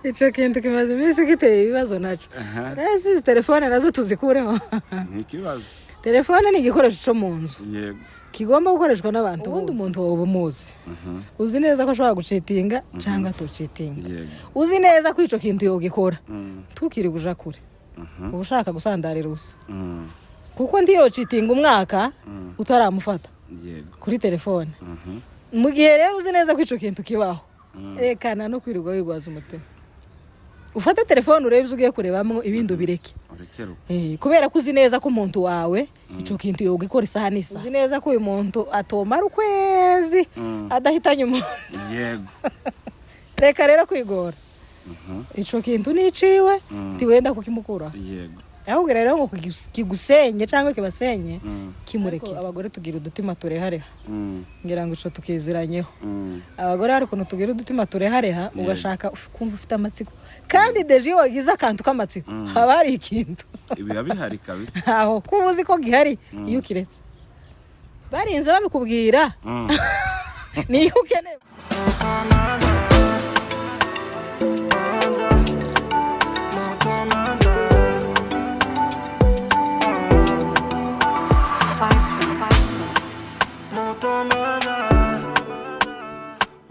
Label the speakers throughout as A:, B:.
A: Icyo kintu kimaze iminsi giteye ibibazo naco. Rero izi telefone nazo tuzikureho.
B: Ni ikibazo.
A: Telefone ni igikoresho cyo mu nzu kigomba gukoreshwa n'abantu. Ubundi umuntu wowe umuzi, uzi neza ko ashobora gucheatinga cyangwa atucheatinga, uzi neza ko icyo kintu yogikora, ntukiri kuja kure. Uba ushaka gusandarira ubusa, kuko ndiyocheatinga umwaka utaramufata kuri telefone. Mu gihe rero uzi neza ko icyo kintu kibaho, rekana no kwirirwa wirwaza umutima. Ufate telefone urebe ibyo ugiye kurebamo, ibindi ubireke.
B: Urekere uko.
A: Kubera ko uzi neza ko umuntu wawe icyo kintu yogikora isaha n'isaha. Uzi neza ko uyu muntu atomara ukwezi adahitanye umuntu. Reka rero kwigora. Icyo kintu niciwe, ntiwenda kukimukuraho. Ahubwo rero ngo kigusenye cyangwa kibasenye, kimureke. Abagore tugira udutima turehareha. Ngira ngo ico tukiziranyeho. Abagore hari ukuntu tugira udutima turehareha, ugashaka kumva ufite amatsiko, kandi déjà iyo wagize akantu k'amatsiko haba hari ikintu.
B: Biba bihari kabisa.
A: Aho kuba uzi ko gihari, iyo ukiretse barinze babikubwira, niyo ukeneye.
C: Manza, moto manza.
D: Five, five.
C: Moto manza,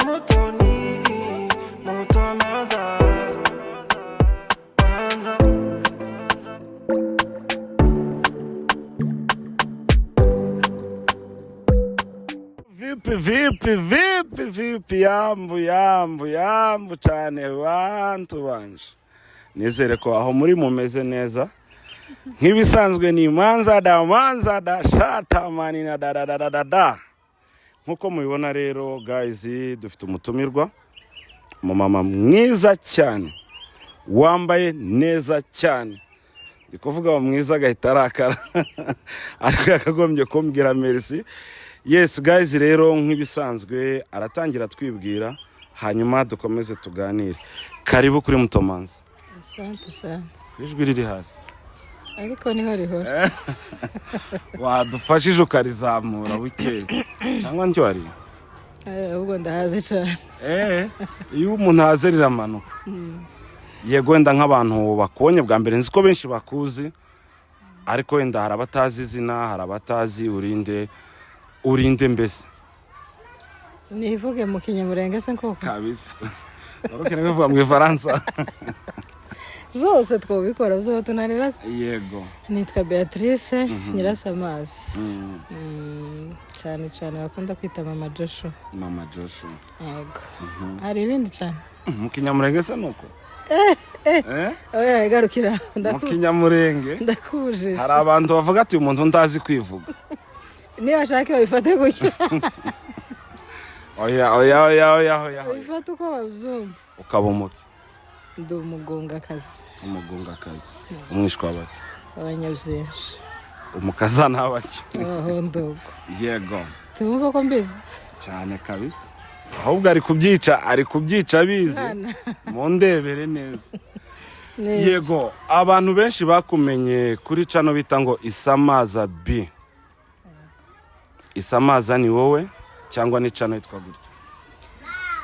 C: moto ni, moto manza, manza.
B: Vipi vipi vipi vipi? Yambu yambu yambu cyane, bantu banje. Nizere ko aho muri mumeze neza. Nk'ibisanzwe ni manza da manza da shata mani na da da da da da da. Nkuko mubibona rero guys, dufite umutumirwa, umumama mwiza cyane wambaye neza cyane. Ndi kuvuga ngo mwiza agahita arakara, ariko yakagombye kumbwira merci. Yes guys, rero nk'ibisanzwe aratangira twibwira, hanyuma dukomeze tuganire. Karibu kuri Mutomanza.
A: Asante sana.
B: Ijwi riri hasi.
A: Ariko niho rihora.
B: Wadufashije ukarizamura bukeye cyangwa ntiwari?
A: Ahubwo ndahazi cyane.
B: Iyo umuntu ahaze riramanuka. Yego, wenda nk'abantu bakubonye bwa mbere, nzi ko benshi bakuzi, ariko wenda hari abatazi izina, hari abatazi urinde urinde mbese.
A: Nivuge mu Kinyamurenge se nkoko?
B: Kabisa, wari ukeneye kuvuga mu Ifaransa.
A: Zose twabikora, zo tunanira se?
B: Yego.
A: Nitwa Beatrice Nyirasamazi. Cyane cyane bakunda kwita Mama Joshua.
B: Mama Joshua.
A: Yego, hari ibindi cyane.
B: Mu Kinyamurenge se nuko? Eh?
A: Oya, igarukira.
B: Mu Kinyamurenge
A: Ndakubujije.
B: hari abantu bavuga ati: "Uyu muntu ntazi kwivuga."
A: Niba bashaka babifate gutya.
B: Oya oya oya oya oya oya.
A: Babifate uko babyumva.
B: Ukaba umuki?
A: Ndi umugongakazi.
B: Umugongakazi, umwishwa w'abaki?
A: Abanyabyinshi.
B: Umukazana w'abaki?
A: Abahondogo.
B: Yego.
A: Tumva ko mbizi.
B: Cyane kabisa, ahubwo ari kubyica, ari kubyica abizi.
A: Mwana.
B: Mundebere neza.
A: Ni-
B: Yego, abantu benshi bakumenye kuri channel bita ngo Isamaza B. Isamaza ni wowe cyangwa ni channel yitwa gutyo?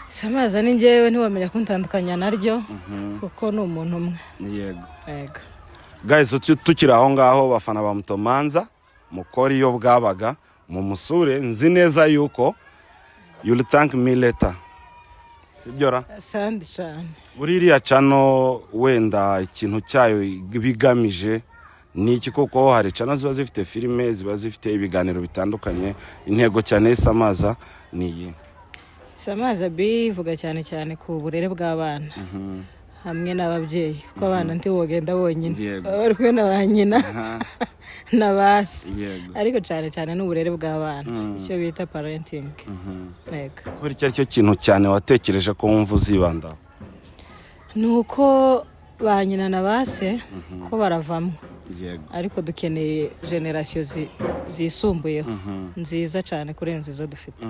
A: Isamaza ni njyewe, ntiwamenya kuntandukanya naryo kuko ni umuntu umwe.
B: Yego.
A: Yego.
B: Guys, tukiri aho ngaho, bafana ba Mutomanza, mukora iyo bwabaga mumusure. Nzi neza yuko you'll thank me later, sibyo ra?
A: Sandi cyane.
B: Buri iriya channel, wenda ikintu cyayo bigamije ni iki? Kuko hari channel ziba zifite filime, ziba zifite ibiganiro bitandukanye. Intego cyane y'Isamaza ni iyi?
A: Isamaza B ivuga cyane cyane ku burere bw'abana hamwe n'ababyeyi, kuko abana ntiwogenda bonyine, baba bari kumwe na ba nyina na ba se. Ariko cyane cyane n'uburere bw'abana, icyo bita parenting. Yego.
B: Kubera icyo ari cyo kintu cyane watekereje ko wumva uzibandaho?
A: Ni uko ba nyina na ba se ko baravamo, ariko dukeneye génération zisumbuyeho nziza cyane kurenza izo dufite.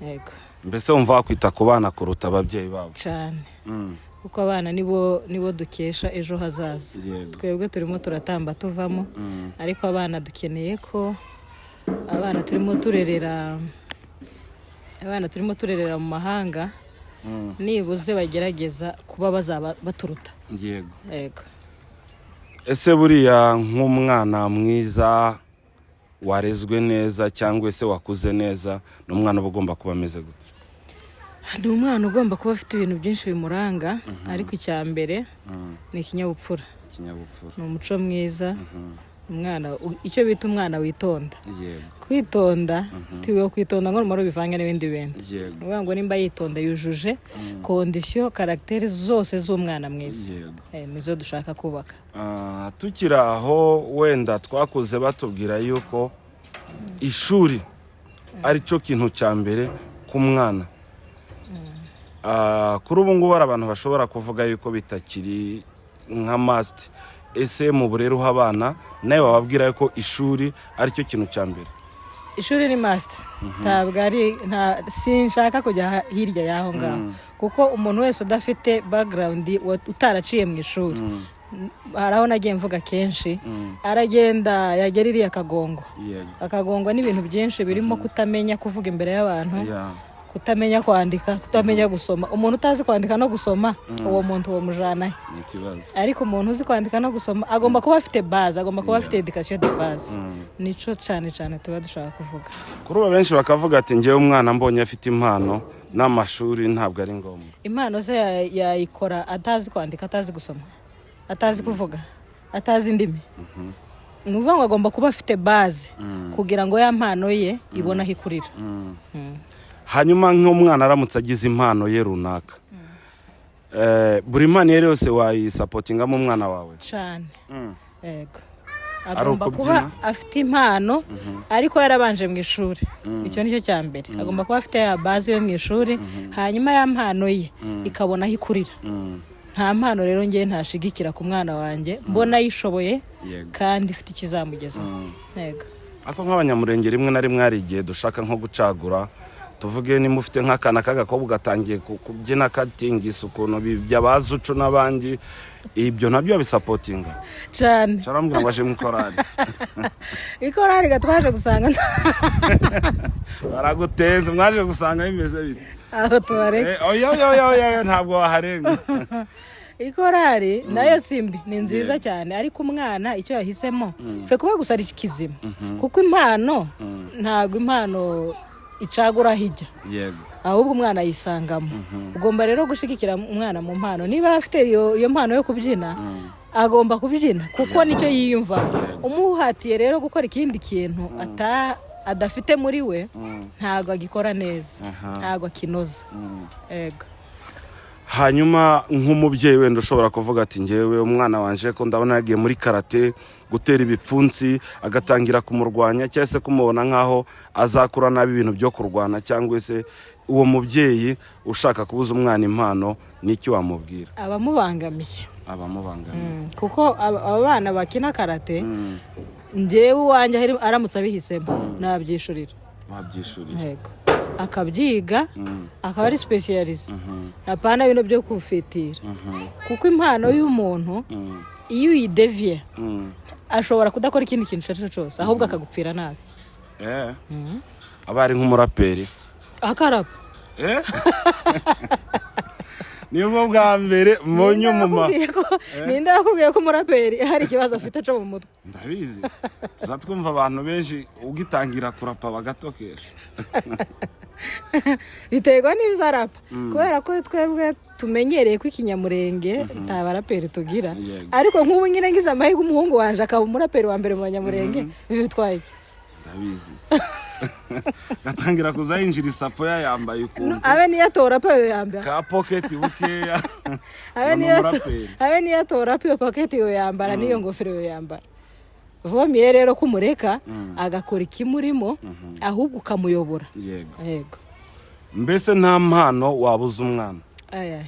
A: Yego.
B: Mbese wumva wakwita ku bana kuruta ababyeyi babo?
A: Cyane, kuko abana nibo dukesha ejo hazaza. Twebwe turimo turatamba tuvamo, ariko abana dukeneye ko abana turimo turerera mu mahanga. Nibuze bagerageza kuba bazaba baturuta. Yego.
B: Ese buriya nk'umwana mwiza warezwe neza cyangwa se wakuze neza, ni umwana uba ugomba kuba ameze gute?
A: Ni umwana ugomba kuba afite ibintu byinshi bimuranga, ariko icya mbere ni ikinyabupfura.
B: Ikinyabupfura.
A: Ni umuco mwiza, umwana icyo bita umwana witonda. Kwitonda tiwe kwitonda ngo numara ubivange n'ibindi bintu. Ni ukuvuga ngo nimba yitonda, yujuje condition, caractère zose z'umwana mwiza. Nizo dushaka kubaka.
B: Tukiri aho, wenda twakuze batubwira yuko ishuri ari cyo kintu cya mbere ku mwana. Kuri ubu ngubu hari abantu bashobora kuvuga yuko bitakiri nka must. Ese mu burere uha abana, nawe wababwira yuko ishuri ari cyo kintu cya mbere?
A: Ishuri ni must, ntabwo ari nta, sinshaka kujya hirya y'aho ngaho, kuko umuntu wese udafite background, utaraciye mu ishuri, hari aho nagiye mvuga kenshi, aragenda yagera iriya akagongwa, akagongwa n'ibintu byinshi birimo kutamenya kuvuga imbere y'abantu, kutamenya kwandika, kutamenya gusoma. Umuntu utazi kwandika no gusoma, uwo muntu uwo mujanahe?
B: Ni ikibazo.
A: Ariko umuntu uzi kwandika no gusoma agomba kuba afite base, agomba kuba afite éducation de base. Nico cyane cyane tuba dushaka kuvuga.
B: Kuri ubu benshi bakavuga ati: "Ngewe umwana mbonye afite impano, n'amashuri ntabwo ari ngombwa."
A: Impano ze yayikora atazi kwandika, atazi gusoma, atazi kuvuga, atazi indimi? Ni ukuvuga ngo agomba kuba afite base kugira ngo ya mpano ye ibone aho ikurira.
B: Hanyuma nk'umwana aramutse agize impano ye runaka, buri mpano iyo ari yose wayisupportingamo umwana wawe?
A: Cyane, yego.
B: Ari
A: Agomba
B: ukubyina?
A: kuba afite impano ariko yarabanje mu ishuri. Icyo ni cyo cya mbere. Agomba kuba afite ya base yo mu ishuri, hanyuma ya mpano ye ikabona aho ikurira. Nta mpano rero ngewe ntashigikira ku mwana wanjye mbona ayishoboye kandi ifite ikizamugezaho, yego.
B: Ariko nk'Abanyamurenge, rimwe na rimwe hari igihe dushaka nko gucagura. Tuvuge nimba ufite nk'akana k'agakobwa gatangiye kubyina katingisa ukuntu byabaza ucu n'abandi, ibyo nabyo babisupportinga?
A: Cyane.
B: Carambwira ngo aje mu korari.
A: Ikorari gatwaje gusanga
B: Baraguteza, mwaje gusanga bimeze bite?
A: Aho tubareke.
B: Oya, oya, oya, oya, ntabwo waharenga.
A: Ikorari nayo si mbi, ni nziza cyane, ariko umwana icyo yahisemo fe kuba gusa ari kizima, kuko impano, ntabwo impano icagura aho ijya, ahubwo umwana ayisangamo. Ugomba rero gushyigikira umwana mu mpano. Niba afite iyo mpano yo kubyina, agomba kubyina kuko nicyo yiyumvamo. Umuhatiye rero gukora ikindi kintu adafite muri we, ntabwo agikora neza, ntabwo akinoza, yego.
B: Hanyuma nk'umubyeyi wenda ushobora kuvuga ati: "Ngewe umwana wanje ko ndabona yagiye muri karate gutera ibipfunsi," agatangira kumurwanya cyangwa se kumubona nk'aho azakura nabi ibintu byo kurwana, cyangwa se uwo mubyeyi ushaka kubuza umwana impano, n'iki wamubwira?
A: Abamubangamiye.
B: Abamubangamiye.
A: Kuko aba bana bakina karate, ngewe uwanjye aramutse abihisemo nabyishurira.
B: Wabyishuriye?
A: Yego, akabyiga, akaba ari spécialisé, apana bino byo kufitira, kuko impano y'umuntu iyo uyideviye, ashobora kudakora ikindi kintu icyo ari cyo cyose, ahubwo akagupfira nabi.
B: Aba ari nk'umuraperi?
A: Akarapa.
B: Nibwo bwa mbere mbonye umuma.
A: Ninde wakubwiye ko umuraperi hari ikibazo afite cyo mu mutwe?
B: Ndabizi, tuza twumva abantu benshi ugitangira kurapa bagatokesha.
A: Biterwa n'ibyo arapa, kubera ko twebwe tumenyereye ko ikinyamurenge nta baraperi tugira. Ariko nk'ubu nyine ngize amahirwe umuhungu wanje akaba umuraperi wa mbere mu Banyamurenge, ibi bitwaye iki?
B: Ndabizi, gatangira kuza yinjira isapo yayambaye ukuntu.
A: Abe niyo atora pe yo yambara.
B: Ka pocket bukeya.
A: Abe
B: Ni
A: niyo
B: umuraperi.
A: Abe niyo atora pe iyo pocket yo yambara, n'iyo ngofero yo yambara. Vomiye rero kumureka agakora ikimurimo, ahubwo ukamuyobora. Yego.
B: Mbese nta mpano wabuza umwana?
A: Ayayi,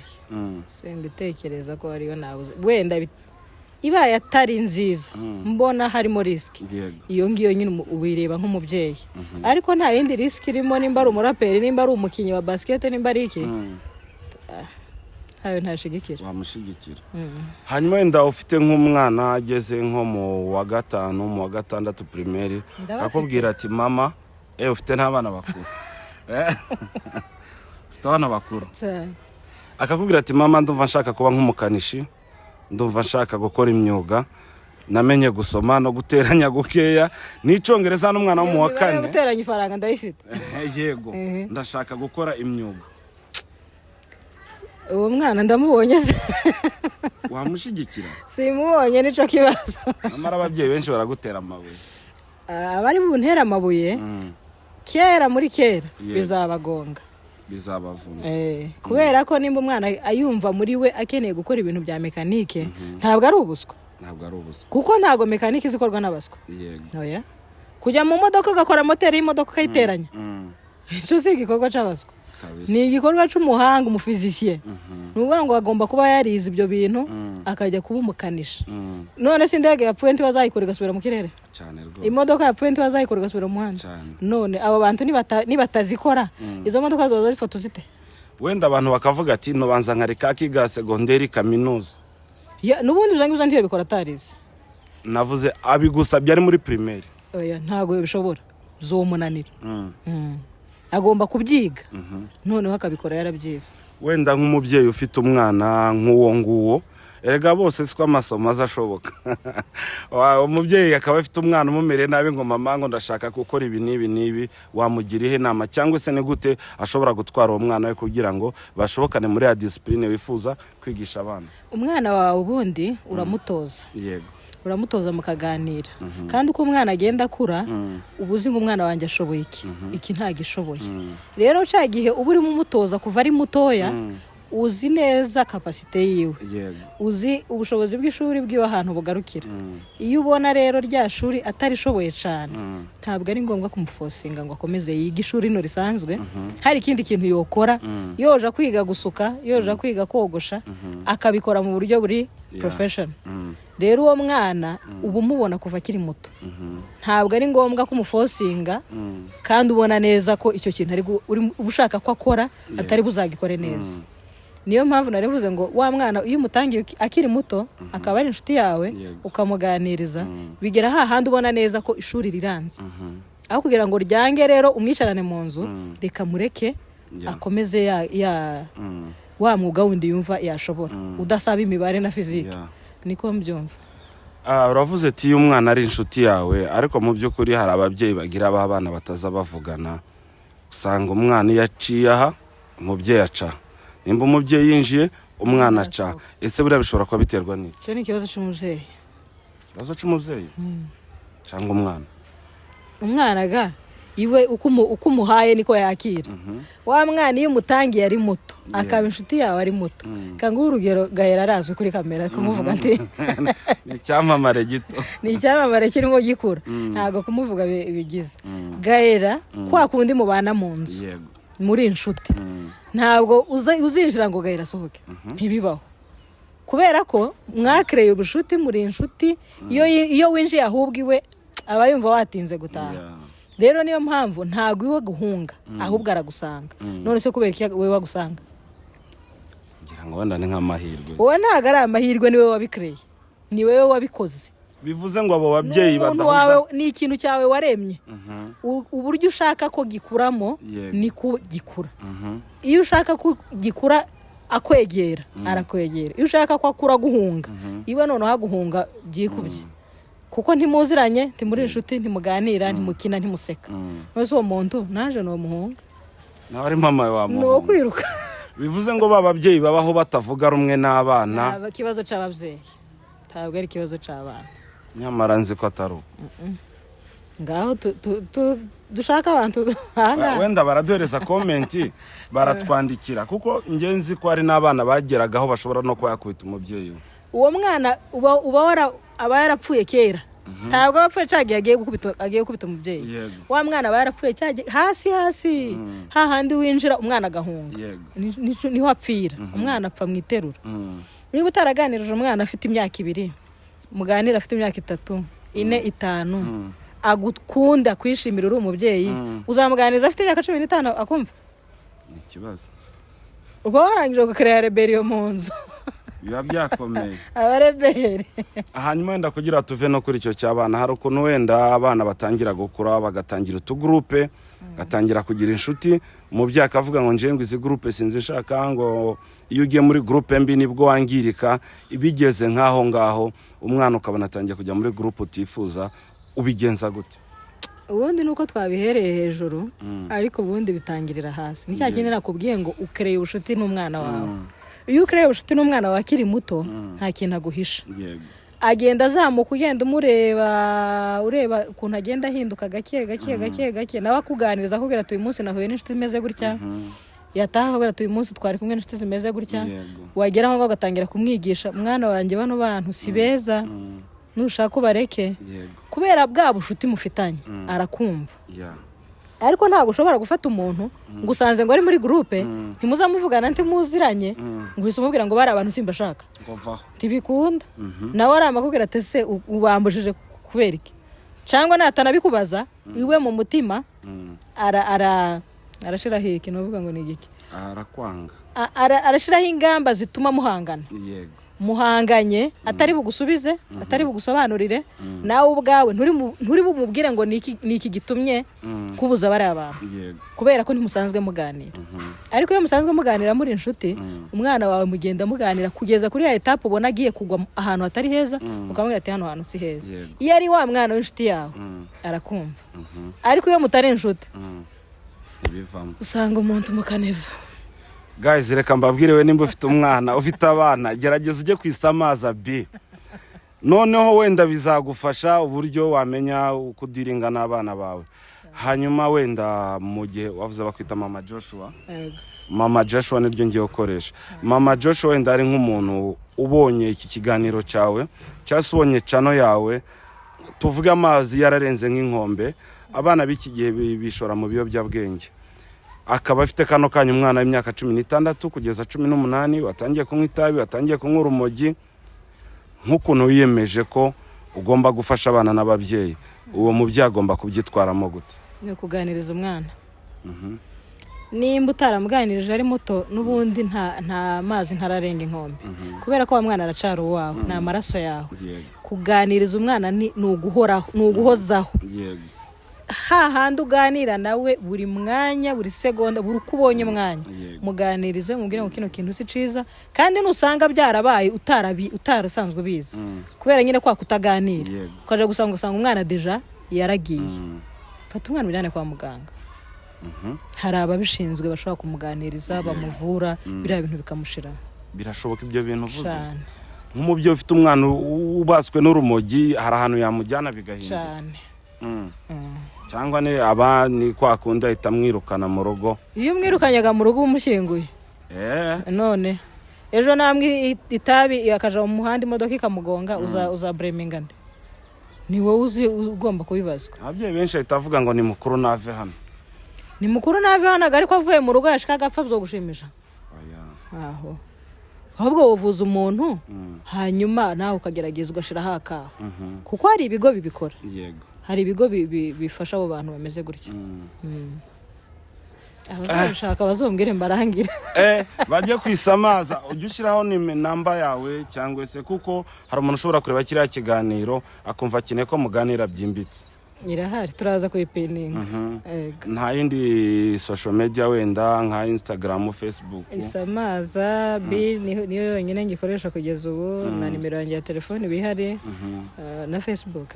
A: simbitekereza ko ariyo nabuze. Wenda ibaye atari nziza, mbona harimo risque, iyo ngiyo nyine ubireba nk'umubyeyi, ariko nta yindi risque irimo, nimba ari umuraperi, nimba ari umukinnyi wa basikete, nimba ari iki, ntayo ntashigikira.
B: Wamushyigikira. Hanyuma wenda ufite nk'umwana ageze nko mu wa gatanu, mu wa gatandatu primaire,
A: Ndabafite.
B: akubwira ati: "Mama," ufite n'abana bakuru? Ufite abana bakuru?
A: Cyane.
B: Akakubwira ati: "Mama, ndumva nshaka kuba nk'umukanishi, ndumva nshaka gukora imyuga, namenye gusoma no guteranya gukeya n'icyongereza," n'umwana wo mu wa
A: Imibare yo
B: kane.
A: Guteranya ifaranga ndayifite.
B: Yego, "Ndashaka gukora imyuga."
A: Uwo mwana ndamubonye se?
B: Wamushyigikira?
A: Simubonye, nico kibazo.
B: Nyamara ababyeyi benshi baragutera amabuye.
A: Abari buntere amabuye kera muri kera bizabagonga.
B: Bizabavuna.
A: Kubera ko nimba umwana ayumva muri we akeneye gukora ibintu bya mekanike, ntabwo ari ubuswa.
B: Ntabwo ari ubuswa.
A: Kuko ntabwo mekanike izikorwa n'abaswa. Oya, kujya mu modoka ugakora moteri y'imodoka ukayiteranya, icyo si igikorwa cy'abaswa. Ni igikorwa cy'umuhanga, umufizisiye. Ni ukuvuga ngo agomba kuba yarize ibyo bintu, akajya kuba umukanishi. None se indege yapfuye ntibazayikora igasubira mu kirere?
B: Cyane rwose.
A: Imodoka yapfuye ntibazayikora igasubira mu muhanda?
B: Cyane.
A: None abo bantu nibatazikora, izo modoka zoza zifata zite?
B: Wenda abantu bakavuga ati: "Nubanza nkareka akiga segonderi, kaminuza."
A: N'ubundi ibyo ngibyo ntiyabikora atarize.
B: Navuze abigusabye ari muri primaire.
A: Oya, ntabwo yabishobora, zomunanira. Agomba kubyiga, noneho akabikora yarabyize.
B: Wenda nk'umubyeyi ufite umwana nk'uwo nguwo, erega bose siko amasomo aza ashoboka. Umubyeyi akaba afite umwana umumereye nabi ngo: "Mama," ngo, "ndashaka gukora ibi n'ibi n'ibi," wamugira ihe nama, cyangwa se ni gute ashobora gutwara uwo mwana we kugira ngo bashobokane muri ya discipline wifuza kwigisha abana?
A: Umwana wawe ubundi uramutoza. Uramutoza mukaganira, kandi uko umwana agenda akura, uba uzi ngo umwana wanjye ashoboye iki, iki ntagishoboye. Rero cya gihe uba urimo umutoza kuva ari mutoya, uzi neza capacité yiwe, uzi ubushobozi bw'ishuri bw'iwe ahantu bugarukira. Iyo ubona rero rya shuri atarishoboye cyane, ntabwo ari ngombwa kumuforcinga ngo akomeze yige ishuri rino risanzwe. Hari ikindi kintu yokora, yoja kwiga gusuka, yoja kwiga kogosha, akabikora mu buryo buri professional. Rero uwo mwana uba umubona kuva akiri muto, ntabwo ari ngombwa kumuforcinga, kandi ubona neza ko icyo kintu ari uba ushaka ko akora atari buzagikore neza. Niyo mpamvu narivuze ngo wa mwana iyo umutangiye akiri muto, akaba ari inshuti yawe, ukamuganiriza, bigera hahandi ubona neza ko ishuri riranze. Aho kugira ngo ryange rero umwicarane mu nzu, reka mureke akomeze ya wa mwuga wundi yumva yashobora, udasaba imibare na fizike. Niko mbyumva.
B: Uravuze ati iyo umwana ari inshuti yawe, ariko mu by'ukuri hari ababyeyi bagira abana bataza bavugana. Usanga umwana iyo aciye aha, umubyeyi aca, nimba umubyeyi yinjiye, umwana aca. Ese buriya bishobora kuba biterwa n'iki?
A: Icyo ni ikibazo cy'umubyeyi.
B: Ikibazo cy'umubyeyi cyangwa umwana?
A: Umwana ga iwe uko umuhaye niko yakira. Wa mwana iyo umutangiye ari muto, akaba inshuti yawe ari muto. Kanguhe urugero, Gahera arazwi kuri kamera, kumuvuga nti
B: Ni icyamamare gito.
A: Ni icyamamare kirimo gikura, ntabwo kumuvuga bigize. Gahera kwa kundi mubana mu nzu, muri inshuti, ntabwo uzinjira ngo Gahera asohoke, ntibibaho, kubera ko mwakereye ubucuti, muri inshuti. Iyo winjiye ahubwo iwe aba yumva watinze gutaha. Rero niyo mpamvu ntabwo iwe guhunga, ahubwo aragusanga. None se kubera iki we wagusanga?
B: Ngira ngo wenda ni nk'amahirwe.
A: Wowe ntabwo ari amahirwe, ni wowe wabikereye, ni wowe wabikoze.
B: Bivuze ngo abo babyeyi
A: Ni umuntu
B: badahuza
A: wawe, ni ikintu cyawe waremye. Uburyo ushaka ko gikuramo niko gikura. Iyo ushaka ko gikura akwegera, arakwegera. Iyo ushaka ko akura aguhunga, iwe noneho aguhunga byikubye, kuko ntimuziranye, ntimuri inshuti, ntimuganira, ntimukina, ntimuseka. None uwo muntu naje ni umuhunga?
B: Nawe ari mama
A: Ni uwo
B: wamuhunga.
A: kwiruka.
B: Bivuze ngo ba babyeyi babaho batavuga rumwe n'abana.
A: Ntabwo ikibazo cy'ababyeyi, ntabwo ari ikibazo cy'abana.
B: Nyamara nzi ko atari uko.
A: Ngaho dushaka abantu ahangaha.
B: Wenda baraduhereza comment, baratwandikira, kuko njye nzi ko hari n'abana bageragaho bashobora no kuba yakubita umubyeyi we.
A: Uwo mwana uba aba yarapfuye kera, ntabwo aba apfuye cya gihe agiye gukubita umubyeyi. Wa mwana aba yarapfuye cya gihe hasi hasi hahandi winjira umwana agahunga. Niho apfira. Umwana apfa mu iterura. Niba utaraganirije umwana afite imyaka 2, muganira afite imyaka 3, 4, 5, agukunda, kwishimira uri umubyeyi, uzamuganiriza afite imyaka 15 akumva?
B: Ni ikibazo.
A: Uba warangije gukereya rebellion mu nzu.
B: Biba byakomeye.
A: Abarebere.
B: Hanyuma wenda kugira tuve no kuri icyo cy'abana, hari ukuntu wenda abana batangira gukura, bagatangira utugurupe, bagatangira kugira inshuti. Umubyeyi akavuga ngo njewe ngo izi gurupe sinzi nshaka, ngo iyo ugiye muri gurupe mbi nibwo wangirika. Bigeze nk'aho ngaho, umwana ukabona atangiye kujya muri gurupe utifuza, ubigenza gute?
A: Ubundi ni uko twabihereye hejuru, ariko ubundi bitangirira hasi. Ni cya kindi nakubwiye ngo ukereye ubucuti n'umwana wawe. Iyo ukereye ubucuti n'umwana wawe akiri muto, nta kintu aguhisha. Agenda azamuka, ugenda umureba, ureba ukuntu agenda ahinduka gake gake gake gake. Nawe akuganiriza, akubwira ati: "Uyu munsi nahuye n'inshuti imeze gutya." Yataha akubwira ati: "Uyu munsi twari kumwe n'inshuti zimeze gutya." Wagera aho ngaho ugatangira kumwigisha: "Mwana wanjye, bano bantu si beza, nushaka ubareke." Kubera bwa bushuti mufitanye, arakumva. Ariko ntabwo ushobora gufata umuntu ngo usanze ngo ari muri gurupe, ntimuzamuvugana, ntimuziranye, ngo uhise umubwira ngo bari abantu simbashaka.
B: Ngo vaho.
A: Ntibikunda. Nawe aramakubwira ati: "Ese ubambujije kubera iki?" Cyangwa natanabikubaza, iwe mu mutima arashiraho iki? Nuvuga ngo ni igiki?
B: Arakwanga.
A: Arashiraho ingamba zituma muhangana. Muhanganye atari bugusubize, atari bugusobanurire. Nawe ubwawe nturi bumubwire ngo ni iki gitumye kubuza bariya bantu, kubera ko ntimusanzwe muganira. Ariko iyo musanzwe muganira, muri inshuti, umwana wawe mugenda muganira kugeza kuri ya étape ubona agiye kugwa ahantu hatari heza, ukamubwira ati: "Hano hantu si heza." Iyo ari wa mwana w'inshuti yawe, arakumva. Ariko iyo mutari inshuti,
B: Ntibivamo.
A: usanga umuntu mukaneva.
B: Guys, reka mbabwire, we nimba ufite umwana, ufite abana, gerageza ujye ku Isamaza B. Noneho wenda bizagufasha uburyo wamenya uko udealinga n'abana bawe. Hanyuma wenda mu gihe wavuze bakwita Mama Joshua.
A: Yego.
B: Mama Joshua niryo ngiye gukoresha. Mama Joshua, wenda ari nk'umuntu ubonye iki kiganiro cyawe, cyangwa se ubonye channel yawe, tuvuge amazi yararenze nk'inkombe, abana b'iki gihe bishora mu biyobyabwenge, akaba afite kano kanya umwana w'imyaka 16 kugeza 18 watangiye kunywa itabi, watangiye kunywa urumogi, nk'ukuntu wiyemeje ko ugomba gufasha abana n'ababyeyi, uwo mubyeyi agomba kubyitwaramo gute?
A: Ni ukuganiriza umwana. Nimba utaramuganirije ari muto, n'ubundi nta mazi ntararenga inkombe, kubera ko wa mwana aracara uwawe, ni amaraso yawe. Kuganiriza umwana ni uguhoraho, ni uguhozaho. Hahandi uganira nawe buri mwanya, buri segonda, buri uko ubonye umwanya, muganirize, mubwire ngo kino kintu si cyiza. Kandi nusanga byarabaye utarasanzwe ubizi, kubera nyine kwa kutaganira, ukaja gusanga, ugasanga umwana déjà yaragiye, fata umwana ujyane kwa muganga. Hari ababishinzwe bashobora kumuganiriza, bamuvura biriya bintu bikamushira.
B: Birashoboka ibyo bintu uvuze?
A: Cyane.
B: Nk'umubyeyi ufite umwana ubaswe n'urumogi, hari ahantu yamujyana bigahinduka?
A: Cyane.
B: Cyangwa ni aba ni kwa kundi ahita amwirukana mu rugo?
A: Iyo umwirukanyaga mu rugo, uba umushyinguye. None ejo namwe itabi akaja mu muhanda, imodoka ikamugonga, uza blaminga nde? Ni wowe uzi ugomba kubibazwa.
B: Ababyeyi benshi ahita avuga ngo ni mukuru, nave hano.
A: Ni mukuru nave hano, ariko avuye mu rugo yashika agapfa, gushimisha?
B: Oya.
A: Aho ahubwo wuvuza umuntu, hanyuma nawe ukagerageza ugashiraho akawe, kuko hari ibigo bibikora. Hari ibigo bifasha abo bantu bameze gutyo. Abazabishaka bazumbwire mbarangire.
B: Bajye kwisamaza, ujye ushyiraho namba yawe, cyangwa se kuko hari umuntu ushobora kureba kiriya kiganiro akumva akeneye ko muganira byimbitse.
A: Irahari, turaza kuyipininga. Yego.
B: Nta yindi social media, wenda nka Instagram, Facebook?
A: Isamaza B niyo yonyine ngikoresha kugeza ubu, na nimero yanjye ya telefone iba ihari, na Facebook.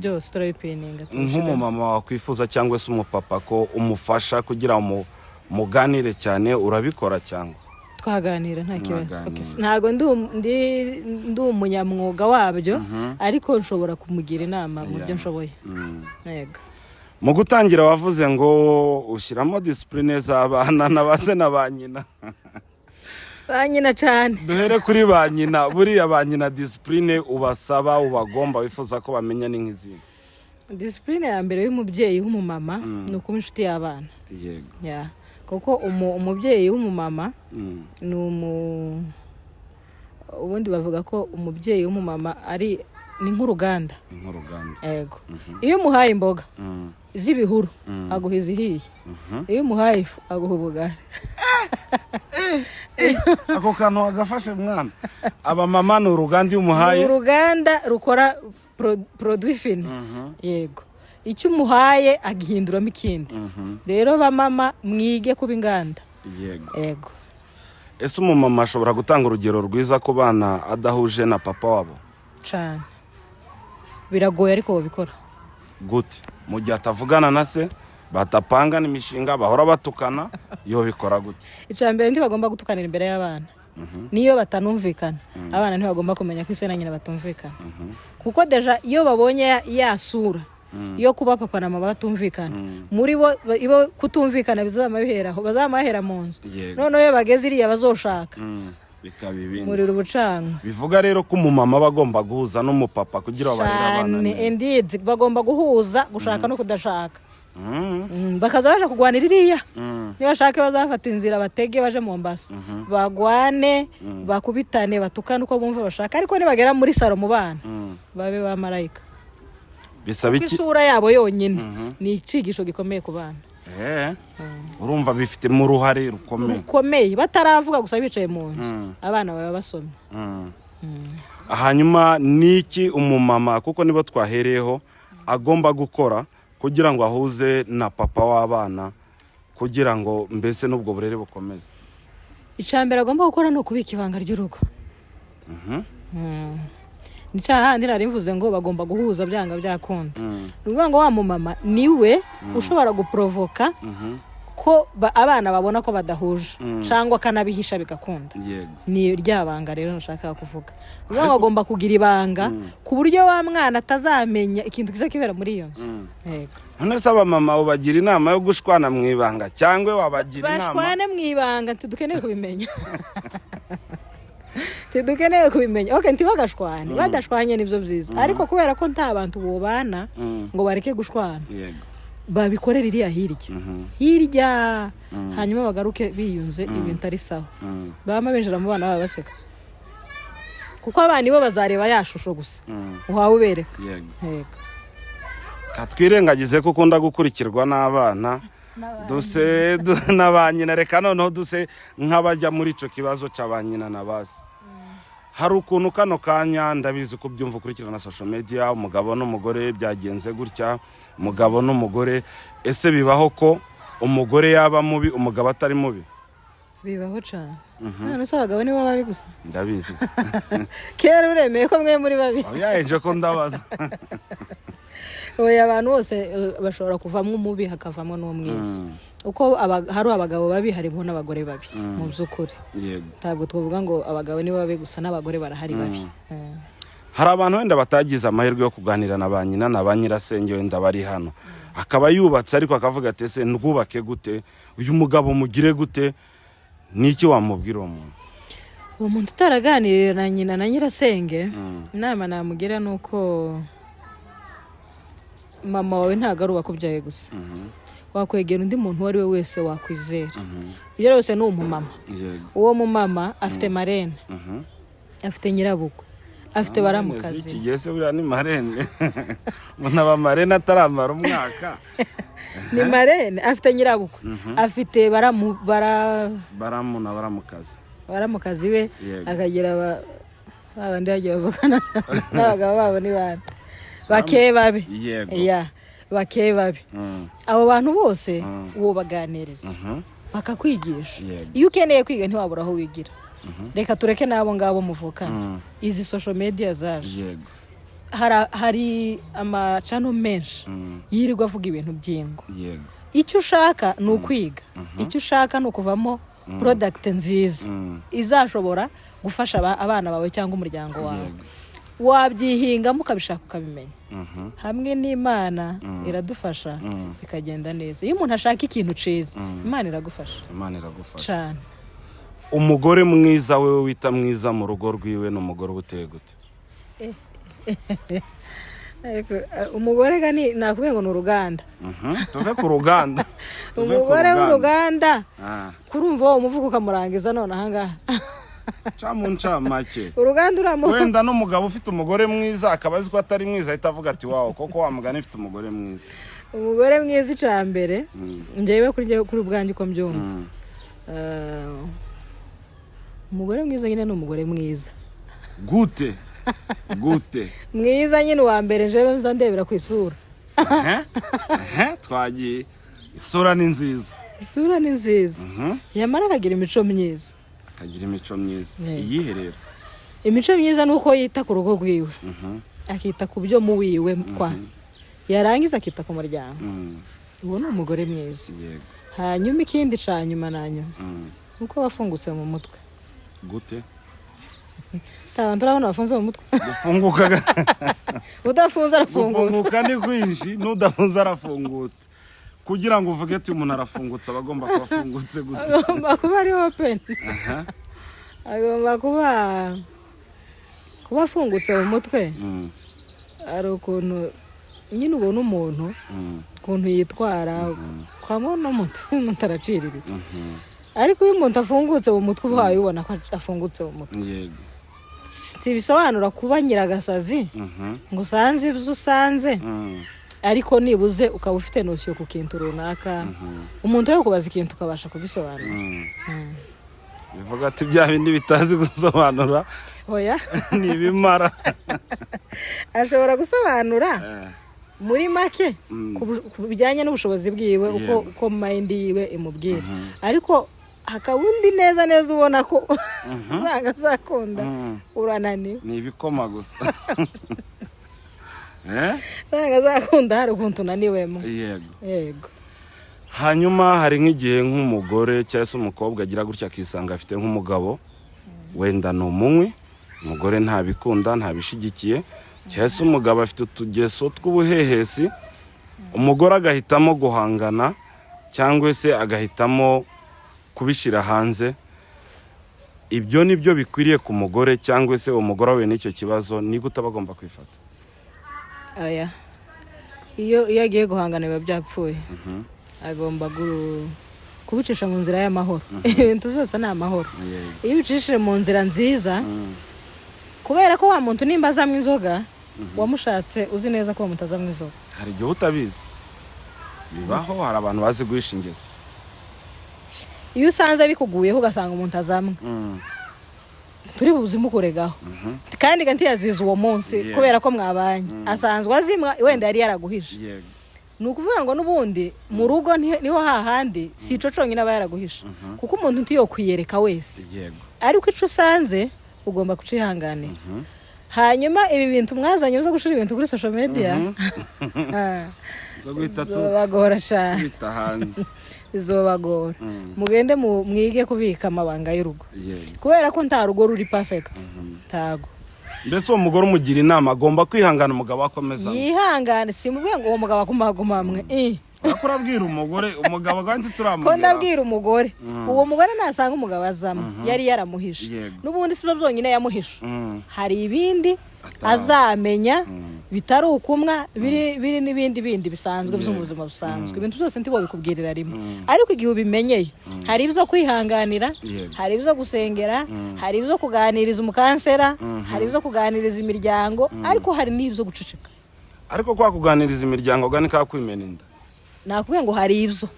A: Byose turabipininga, tubishyiraho.
B: Nk'umumama wakwifuza cyangwa se umupapa ko umufasha kugira ngo muganire cyane, urabikora cyangwa?
A: Twaganira, nta kibazo.
B: Mwaganira.
A: Okay, ntabwo ndi umunyamwuga wabyo, ariko nshobora kumugira inama mu byo nshoboye. Yego.
B: Mu gutangira wavuze ngo ushyiramo discipline z'abana na ba se na ba nyina.
A: Ba nyina cyane.
B: Duhere kuri ba nyina. Buriya ba nyina, discipline ubasaba, ubagomba, wifuza ko bamenya ni nk'izindi?
A: Discipline ya mbere y'umubyeyi w'umumama ni ukuba inshuti y'abana. Yeah. Kuko umubyeyi w'umumama ni ubundi bavuga ko umubyeyi w'umumama ari ni nk'uruganda.
B: Ni nk'uruganda.
A: Yego. Iyo umuhaye imboga z'ibihuru, aguha izihiye. Iyo umuhaye ifu, aguha ubugari.
B: Ako kantu wagafashe mwana. Abamama ni uruganda iyo umuhaye.
A: Ni uruganda rukora produit fini. Yego, icyo umuhaye agihinduramo ikindi. Rero bamama, mwige kuba inganda. Yego.
B: Ese umumama ashobora gutanga urugero rwiza ku bana adahuje na papa wabo?
A: Cyane, biragoye ariko babikora.
B: Gute? Mu gihe atavugana na se, batapangana imishinga, bahora batukana, yobikora gute?
A: Icya mbere, ntibagomba gutukanira imbere y'abana. Niyo batanumvikana, abana ntibagomba kumenya ko ise na nyina batumvikana, kuko déjà iyo babonye ya sura yo kuba papa na mama batumvikana, muri bo ibo kutumvikana bizaba biheraho, bazaba bahera mu nzu. Noneho iyo bageze iriya bazoshaka,
B: Bikaba ibindi.
A: Muriro ubucanwa.
B: Bivuga rero ko umumama aba agomba guhuza n'umupapa kugira ngo barere abana
A: Cyane.
B: neza.
A: Indeed, bagomba guhuza gushaka no kudashaka. Bakaza baje kurwanira iriya. Niba bashaka bazafata inzira batege baje Mombasa, bagwane, bakubitane, batukane uko bumva bashaka, ariko nibagera muri saro mu bana, babe ba marayika.
B: Bisaba
A: Kuko
B: iki?
A: isura yabo yonyine ni icigisho gikomeye ku bana.
B: Urumva bifitemo uruhare rukomeye.
A: Rukomeye. Bataravuga gusa, bicaye mu nzu, abana baba basomye.
B: Hanyuma ni iki umumama, kuko nibo twahereyeho, agomba gukora kugira ngo ahuze na papa w'abana, kugira ngo mbese n'ubwo burere bukomeze?
A: Icya mbere agomba gukora ni ukubika ibanga ry'urugo. Ni cya handi nari mvuze ngo bagomba guhuza byanga byakunda. Ni ukuvuga ngo wa mumama niwe ushobora guporovoka ko abana babona ko badahuje, cyangwa akanabihisha bigakunda. Ni rya banga rero nashakaga kuvuga. Ni ukuvuga ngo agomba kugira ibanga ku buryo wa mwana atazamenya ikintu kiza kibera muri iyo nzu. Yego.
B: None se abamama ubagira inama yo gushwana mu ibanga, cyangwa wabagira inama?
A: Bashwane mu ibanga, ntidukeneye kubimenya, ntidukeneye kubimenya. Ok, ntibagashwane. Badashwanye nibyo byiza, ariko kubera ko nta bantu bubana ngo bareke gushwana, babikorera iriya hirya hirya, hanyuma bagaruke biyunze, ibintu ari sawa. Bama binjira mu bana baba baseka, kuko abana ibo bazareba ya shusho gusa uhawe ubereka. Yego.
B: Katwirengagize ko ukunda gukurikirwa n'abana duse na ba nyina. Reka noneho duse nk'abajya muri icyo kibazo cya ba nyina na ba se. Hari ukuntu kano kanya, ndabizi ko ubyumva, ukurikirana social media, umugabo n'umugore byagenze gutya, umugabo n'umugore. Ese bibaho ko umugore yaba mubi, umugabo atari mubi?
A: Bibaho cyane. None se abagabo nibo babi gusa?
B: Ndabizi.
A: Kera uremeye ko mwe muri babi?
B: Yaheje ko ndabaza.
A: Oya, abantu bose bashobora kuvamo umubi, hakavamo n'umwiza. Uko hari abagabo babi, harimo n'abagore babi mu by'ukuri. Ntabwo twavuga ngo abagabo nibo babi gusa, n'abagore barahari babi.
B: Hari abantu wenda batagize amahirwe yo kuganira na ba nyina na ba nyirasenge, wenda bari hano, akaba yubatse ariko akavuga ati: "Ese ndwubake gute uyu mugabo? Mugire gute?" Niki wamubwira uwo muntu?
A: Uwo muntu utaraganiriye na nyina na nyirasenge, inama namugira ni uko mama wawe ntabwo ari uwakubyaye gusa. Wakwegera undi muntu uwo ari we wese wakwizera, ibyo byose ni umumama. Uwo mumama afite marraine, afite nyirabukwe, afite baramukazi.
B: Iki gihe se buriya ni marraine? Umuntu aba marraine ataramara umwaka.
A: Ni marraine, afite nyirabukwe, afite baramu bara
B: Baramu na baramukazi.
A: Baramukazi be. Akagira ba bandi bagiye bavugana n'abagabo babo, ni bande? Bake babi. Ya, bake babi. Abo bantu bose uwo baganiriza, bakakwigisha. Iyo ukeneye kwiga ntiwabura aho wigira. Reka tureke n'abo ngabo muvukana. Izi social media zaje, hari ama channel menshi yirirwa avuga ibintu by'ingo. Icyo ushaka ni ukwiga, icyo ushaka ni ukuvamo product nziza izashobora gufasha abana bawe cyangwa umuryango wawe. Wabyihingamo, ukabishaka, ukabimenya. Hamwe n'Imana iradufasha, bikagenda neza. Iyo umuntu ashaka ikintu cyiza, Imana iragufasha.
B: Imana iragufasha.
A: Cyane.
B: Umugore mwiza wewe wita mwiza mu rugo rwiwe ni umugore uba uteye gute?
A: Ariko umugore ga ni nakubwiye ngo ni uruganda.
B: Tuve ku ruganda. Tuve ku
A: Umugore w'uruganda, kurumva wowe umuvuga ukamurangiza none ahangaha.
B: Ca mu ncamake.
A: Uruganda uramu
B: Wenda n'umugabo ufite umugore mwiza akaba azi ko atari mwiza, ahita avuga ati: "Wawo, koko wa mugani ufite umugore mwiza."
A: Umugore mwiza, icya mbere, njyewe kuri ubwanjye uko mbyumva, Umugore mwiza nyine ni umugore mwiza.
B: Gute gute?
A: Mwiza nyine, uwa mbere njyewe nza ndebera ku isura.
B: Ehe, ehe, twagiye, isura ni nziza.
A: Isura ni nziza, yamara akagira imico myiza.
B: Akagira imico myiza.
A: Yego.
B: Iyihe rero?
A: Imico myiza ni uko yita ku rugo rwiwe, akita ku byo mu wiwe, kwa yarangiza akita ku muryango. Uwo ni umugore mwiza. Hanyuma ikindi ca nyuma na nyuma, uko wafungutse mu mutwe.
B: Gute?
A: Nta turabona bafunze mu mutwe.
B: Gufunguka.
A: Udafunze arafungutse.
B: Gufunguka ni kwinshi, n'udafunze arafungutse. Kugira ngo uvuge ati umuntu arafungutse, aba agomba kuba afungutse gute?
A: Agomba kuba ari open. Agomba kuba afungutse mu mutwe. Hari ukuntu nyine ubona umuntu, ukuntu yitwara, ukabona umuntu araciriritse, ariko iyo umuntu afungutse mu mutwe, uba ubona ko afungutse mu mutwe. Ntibisobanura kuba nyiragasazi ngo usanze ibyo usanze, ariko nibuze ukaba ufite notion ku kintu runaka, umuntu yo kubaza ikintu ukabasha kugisobanura.
B: Bivuga ati bya bindi bitazi gusobanura
A: Oya.
B: ni ibimara.
A: Ashobora gusobanura muri make ku bijyanye n'ubushobozi bwiwe, uko uko mind yiwe imubwira, ariko hakaba undi neza neza ubona ko usanga azakunda urananiwe.
B: Ni ibikoma gusa. Eh?
A: Usanga azakunda hari ukuntu unaniwemo. Yego.
B: Hanyuma hari nk'igihe nk'umugore cyangwa se umukobwa agira gutya akisanga afite nk'umugabo, wenda ni umunywi, umugore ntabikunda, ntabishigikiye, cyangwa se umugabo afite utugeso tw'ubuhehesi, umugore agahitamo guhangana cyangwa se agahitamo kubishyira hanze. Ibyo ni byo bikwiriye ku mugore, cyangwa se umugore wahuye n'icyo kibazo, ni gute aba agomba kwifata?
A: Oya, iyo agiye guhangana biba byapfuye. Agomba kubicisha mu nzira y'amahoro. Ibintu zose ni amahoro. Iyo ubicishije mu nzira nziza, kubera ko wa muntu nimba azanywa inzoga, wamushatse uzi neza ko uwo muntu azanywa inzoga.
B: Hari igihe utabizi, bibaho, hari abantu bazi guhisha ingeso.
A: Iyo usanze bikuguyeho, ugasanga umuntu azamwe, turi buzimukuregaho, kandi ga ntiyaziza uwo munsi kubera ko mwabanye, asanzwe azimwa, wenda yari yaraguhishe. Ni ukuvuga ngo n'ubundi mu rugo niho hahandi, si ico conyine aba yaraguhishe, kuko umuntu ntiyokwiyereka wese. Ariko ico usanze ugomba kucihanganira. Hanyuma ibi bintu mwazanye zo gushira ibintu kuri social media
B: Zo guhita
A: zobagora cyane.
B: Tubita hanze.
A: Bizobagora. Mugende mwige kubika amabanga y'urugo, kubera ko nta rugo ruri perfect, ntago.
B: Mbese uwo mugore umugira inama, agomba kwihangana, umugabo akomeza?
A: Yihangane, simubwiye ngo uwo mugabo agumagumamwe.
B: Urako urabwira umugore, umugabo kandi
A: Ko
B: turamugera.
A: ndabwira umugore, uwo mugore nasanga umugabo azamo yari yaramuhishe, n'ubundi si byo byonyine yamuhishe, hari ibindi
B: Atarazi.
A: azamenya bitari ukumwa, biri n'ibindi bindi bisanzwe byo mu buzima busanzwe. Ibintu byose ntibobikubwirira rimwe, ariko igihe ubimenyeye hari ibyo kwihanganira, hari ibyo gusengera, hari ibyo kuganiriza umucounselor, hari ibyo kuganiriza imiryango, ariko hari n'ibyo guceceka.
B: Ariko kwa kuganiriza imiryango gani ka kwimena inda?
A: Nakubwiye ngo hari ibyo,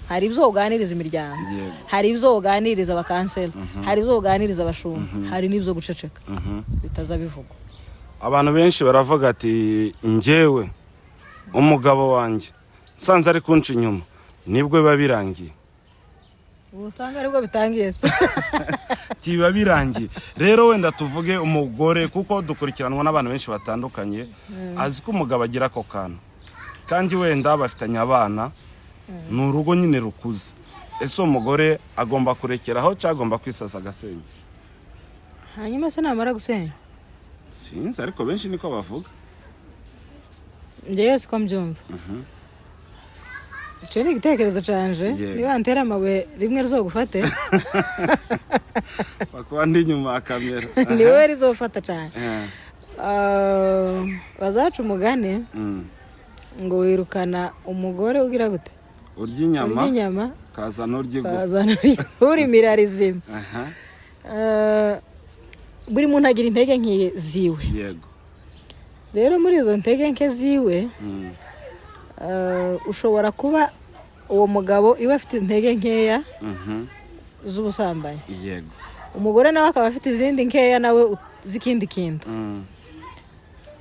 A: hari ibyo uganiriza imiryango, hari ibyo uganiriza abacounselor, hari ibyo uganiriza abashumba, hari n'ibyo guceceka bitaza bivugwa.
B: Abantu benshi baravuga ati njyewe umugabo wanjye nsanze ari kunca inyuma, nibwo biba birangiye.
A: Ubu usanga aribwo bitangiye se.
B: Ati biba birangiye. Rero wenda tuvuge umugore, kuko dukurikiranwa n'abantu benshi batandukanye, azi ko umugabo agira ako kantu, kandi wenda bafitanye abana, ni urugo nyine rukuze. Ese uwo mugore agomba kurekeraho cyangwa agomba kwisasa agasenya?
A: Hanyuma se namara gusenya?
B: Sinzi, ariko benshi niko bavuga.
A: Njyewe siko mbyumva. Icyo ni igitekerezo canje. Niba ntera amabuye rimwe rizogufate.
B: Bakuba ndi inyuma ya kamera.
A: Ni wowe rizofata cyane. Bazaca umugani ngo wirukana umugore ugira gute?
B: Urya inyama.
A: Urya inyama.
B: Kazana urya igufa.
A: Kazana urimira rizima. Buri muntu agira intege nke ziwe. Rero muri izo ntege nke ziwe, ushobora kuba uwo mugabo iwe afite intege nkeya. z'ubusambanyi, umugore nawe akaba afite izindi nkeya nawe z'ikindi kintu,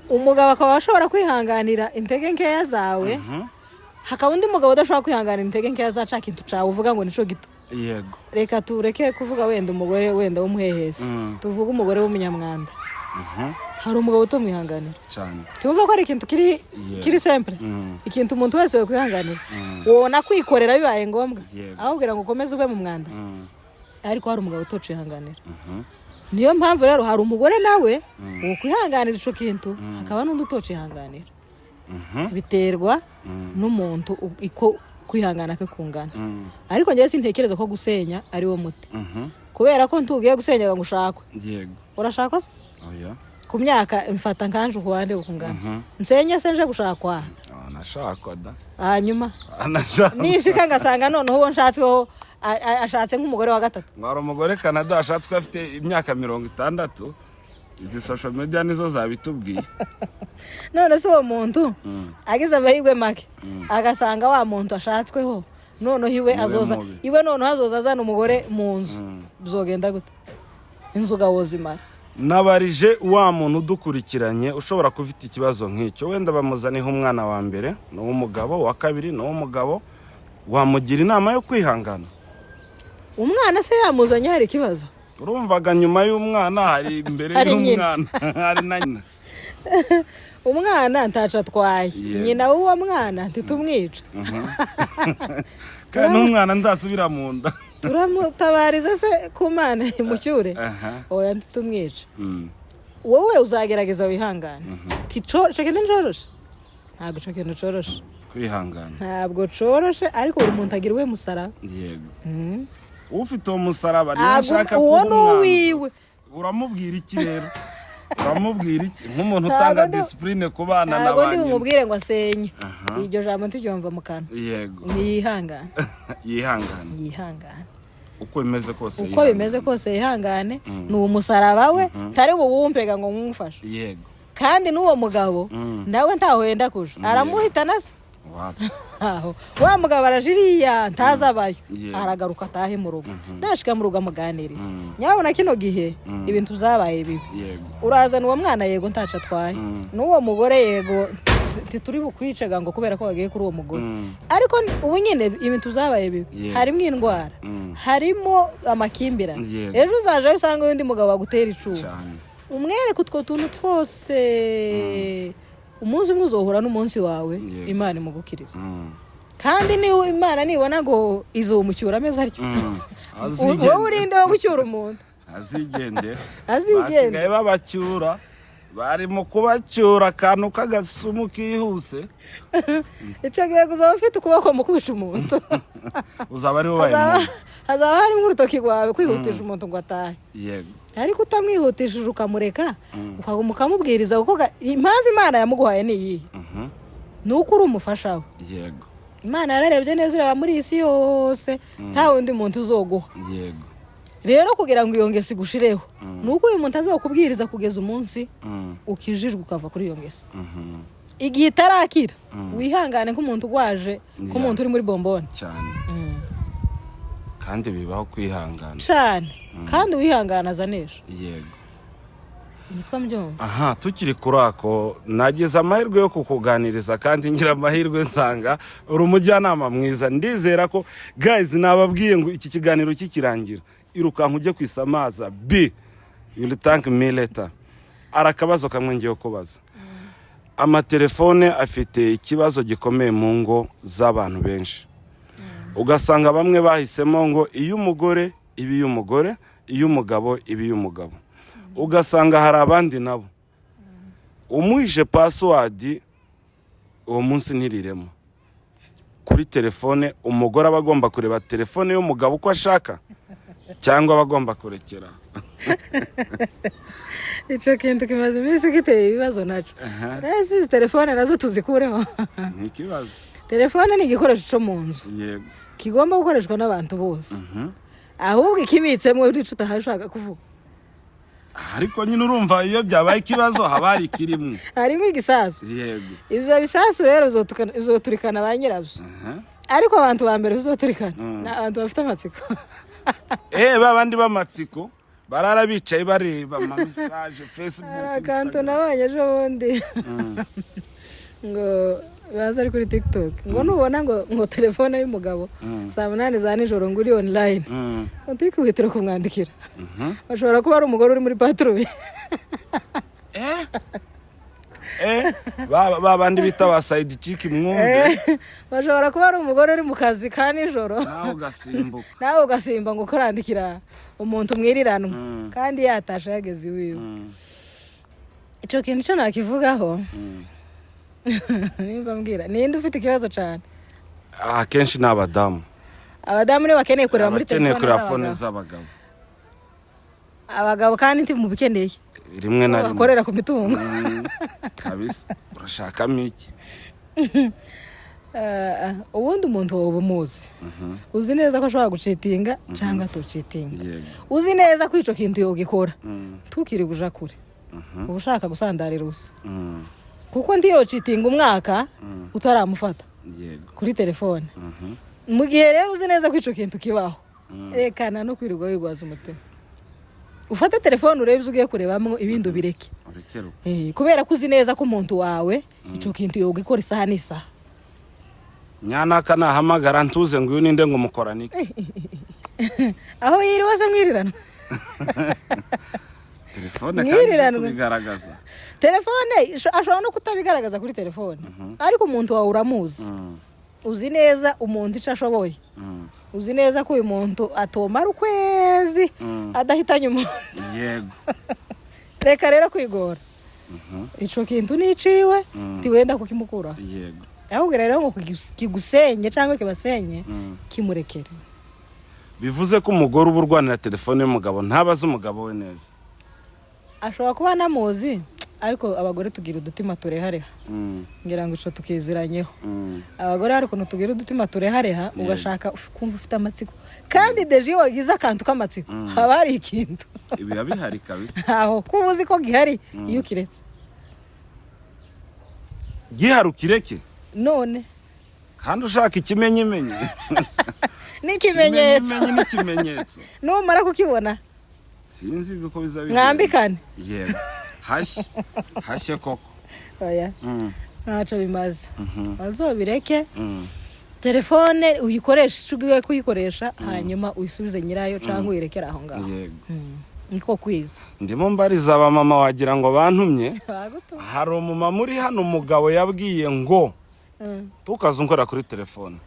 A: umugabo akaba ashobora kwihanganira intege nkeya zawe, hakaba undi mugabo udashobora kwihanganira intege nkeya za ca kintu cawe uvuga ngo nico gito. Reka tureke kuvuga wenda umugore wenda w'umuhehesi, tuvuge umugore w'umunyamwanda. Hari umugabo utamwihanganira. Tuvuga ko ari ikintu kiri kiri simple, ikintu umuntu wese yakwihanganira, wona kwikorera bibaye ngombwa, aho kugira ngo ukomeze ube mu mwanda. Ariko hari umugabo utocihanganira. Niyo mpamvu rero hari umugore nawe wokwihanganira ico kintu, hakaba n'undi utocihanganira. Biterwa n'umuntu uko kwihangana kwe kungana. Ariko njyewe sintekereza ko gusenya ari wo muti, kubera ko ntugiye gusenya ngo ushakwe. Urashakwa se?
B: Oya.
A: Ku myaka mfata nkanje ukuwande kungana, nsenye se nje gushakwa?
B: Ah, nashakwa da.
A: Hanyuma
B: Ah, nashakwa.
A: nishika ngasanga noneho uwo nshatsweho ashatse nk'umugore wa gatatu.
B: Ngo hari umugore Canada ashatswe afite imyaka 60. Izi social media nizo zabitubwiye.
A: None se uwo muntu agize amahirwe make agasanga wa muntu ashatsweho noneho iwe
B: Niwe
A: azoza
B: mubi.
A: iwe, noneho azoza azana umugore mu nzu, bizogenda gute? Inzu zimara.
B: Nabarije wa muntu udukurikiranye ushobora kuba ufite ikibazo nk'icyo, wenda bamuzaniho umwana wa mbere ni uw'umugabo, uwa kabiri ni uw'umugabo, wamugira inama yo kwihangana?
A: Umwana se yamuzanye hari ikibazo?
B: Urumvaga nyuma y'umwana hari imbere
A: Hari nyina.
B: y'umwana hari na nyina.
A: Umwana ntaco atwaye. Nyina w'uwo mwana ntitumwica.
B: Kandi n'umwana ndasubira mu nda.
A: Turamutabariza se ku Mana imucyure? Oya, ntitumwica. Wowe uzagerageza wihangane. Ico kintu ncoroshe, ntabwo ico kintu coroshe.
B: Kwihangana.
A: Ntabwo coroshe, ariko buri muntu agira uwe musaraba.
B: Ufite uwo musaraba niba ashaka
A: uwo
B: kuba
A: ni
B: umwanzuro.
A: uwiwe.
B: Uramubwira iki rero? Uramubwira iki nk'umuntu
A: Ntabwo
B: utanga discipline ku bana na
A: ntabwo
B: ba
A: ndi
B: nyina?
A: bumubwire ngo asenye. Iryo jambo ntiryumva mu kanwa. Niyihangane.
B: Yihangane.
A: Yihangane.
B: Uko bimeze kose
A: Uko
B: yihangane.
A: bimeze kose yihangane, ni umusaraba we, ntari buwumpega ngo nkumufashe. Kandi n'uwo mugabo nawe ntaho yenda kuja, aramuhitana se?
B: Wapi.
A: Aho wa mugabo arajiriya ntazabayo, aragaruka atahe mu rugo. Nashika mu rugo amuganiriza, nyabona kino gihe ibintu byabaye bibi. Urazana uwo mwana, yego, ntaco atwaye, n'uwo mugore, yego, ntituri bukwicaga ngo kubera ko wagiye kuri uwo mugore. Ariko ubu nyine ibintu byabaye bibi, harimo indwara, harimo amakimbirane. Ejo uzajayo usanga undi mugabo bagutera icumu. Umwereke utwo tuntu twose, umunsi umwe uzohura n'umunsi wawe. Imana imugukiriza. Kandi niba Imana nibona ngo izumucyura ameze atyo, wowe urinde wo gucyura umuntu?
B: Azigendera.
A: Azigendera.
B: Basigaye babacyura, bari mu kubacyura akantu k'agasumu kihuse.
A: Icyo gihe uzaba ufite ukuboko mu kwica umuntu.
B: Uzaba ari wowe
A: Hazaba
B: muntu.
A: hazaba harimo urutoki rwawe kwihutisha umuntu ngo atahe. Ariko utamwihutishije, ukamureka, ukaguma ukamubwiriza, kuko impamvu Imana yamuguhaye ni iyihe? Ni uko uri umufasha we. Imana yararebye neza ireba muri iyi si yose, nta wundi muntu uzoguha. Rero kugira ngo iyo ngeso igushireho, ni uko uyu muntu azokubwiriza kugeza umunsi ukijijwe ukava kuri iyo ngeso. Igihe itarakira, wihangane nk'umuntu urwaje, nk'umuntu uri muri bombone.
B: Cyane. Kandi bibaho kwihangana.
A: Cyane, kandi uwihangana azanesha. Niko mbyumva.
B: Aha tukiri kuri ako, nagize amahirwe yo kukuganiriza kandi ngira amahirwe nsanga uri umujyanama mwiza. Ndizera ko, guys, nababwiye ngo iki kiganiro kikirangira irukanka ujye ku Isamaza b, you will thank me later. Hari akabazo kamwe ngiye kubaza. Amatelefone afite ikibazo gikomeye mu ngo z'abantu benshi, ugasanga bamwe bahisemo ngo iy'umugore iba iy'umugore, iy'umugabo iba iy'umugabo. Ugasanga hari abandi nabo umuhishe password uwo munsi ntiriremo kuri telefone. Umugore aba agomba kureba telefone y'umugabo uko ashaka cyangwa aba agomba kurekera?
A: Icyo kintu kimaze iminsi giteye ibibazo naco. Rero izi telefone nazo tuzikureho.
B: Ni ikibazo.
A: Telefone ni igikoresho cyo mu nzu kigomba gukoreshwa n'abantu bose. Ahubwo ikibitsemo urica utahashaka kuvuga.
B: Ariko nyine urumva iyo byabaye ikibazo haba hari ikirimo.
A: Harimo igisasu. Ibyo bisasu rero bizoturikana ba nyirabyo. Ariko abantu ba mbere bizoturikana ni abantu bafite amatsiko.
B: Ba bandi b'amatsiko barara bicaye bareba ama message, Facebook,
A: Hari akantu
B: Instagram.
A: nabonye ejo bundi ngo baza ari kuri TikTok, ngo nubona ngo telefone y'umugabo saa 8 za nijoro ngo uri online, ntukihutire kumwandikira, bashobora kuba ari umugore uri muri patrouille.
B: Ba bandi bita ba side chick, mwumve.
A: Bashobora kuba ari umugore uri mu kazi ka nijoro.
B: Nawe ugasimbuka.
A: Nawe ugasimba ngo kurandikira umuntu mwiriranwa kandi yatashe yageze iwiwe. Icyo kintu cyo nakivugaho, nimba mbwira ninde ufite ikibazo cyane?
B: Akenshi ni abadamu.
A: Abadamu nibo bakeneye kureba muri
B: Abakeneye
A: telefone
B: kureba
A: z'abagabo.
B: phone z'abagabo.
A: Abagabo kandi ntimubikeneye.
B: Rimwe na rimwe.
A: Bakorera ku mitungo.
B: Kabisa, urashakamo iki?
A: Ubundi umuntu wowe umuzi, uzi neza ko ashobora gucheatinga cyangwa atucheatinga, uzi neza ko icyo kintu yogikora, ntukiri uja kure, uba ushaka gusandarira ubusa, kuko ntiyocheatinga umwaka utaramufata kuri telefone. Mu gihe rero uzi neza ko icyo kintu kibaho, rekana no kwirirwa wirwaza umutima. Ufate telefone urebe ibyo ugiye kurebamo, ibindi ubireke.
B: Urekere uko.
A: Kubera ko uzi neza ko umuntu wawe icyo kintu yogikora isaha n'isaha.
B: Nyanaka nahamagara ntuze ngo uyu ninde, ngo mukorane iki?
A: Aho yiriwe se mwirirana?
B: Telefone kandi
A: Mwiriranwe.
B: iri kubigaragaza.
A: Telefone ashobora no kutabigaragaza kuri telefone, ariko umuntu wawe uramuzi. Uzi neza umuntu icyo ashoboye. Uzi neza ko uyu muntu atomara ukwezi adahitanye umuntu. Reka rero kwigora, icyo kintu niciwe, ntiwenda kukimukuraho. Ahubwo rero ngo kigusenye cyangwa kibasenye, kimurekere.
B: Bivuze ko umugore uba urwanira telefone y'umugabo ntabaze umugabo we neza.
A: Ashobora kuba anamuzi, ariko abagore tugira udutima turehareha. Ngira ngo ico tukiziranyeho. Abagore hari ukuntu tugira udutima turehareha, ugashaka kumva ufite amatsiko, kandi déjà iyo wagize akantu k'amatsiko haba hari ikintu.
B: Biba bihari kabisa.
A: Aho kuba uzi ko gihari, iyo ukiretse.
B: Gihari ukireke?
A: None?
B: Kandi ushaka ikimenyimenyi.
A: N'ikimenyetso.
B: Ikimenyimenyi n'ikimenyetso.
A: Numara kukibona,
B: Sinzi uko bizaba bigenda.
A: mwambikane.
B: Yego, hashye hashye koko.
A: Oya, ntacyo bimaze, bazobireke. Telefone uyikoreshe icyo ugiye kuyikoresha, hanyuma uyisubize nyirayo cyangwa uyirekere aho ngaho. Niko kwiza.
B: Ndimo mbariza abamama, wagira ngo bantumye.
A: Bagutumye.
B: Hari umumama uri hano umugabo yabwiye ngo tukaze unkorera kuri telefone,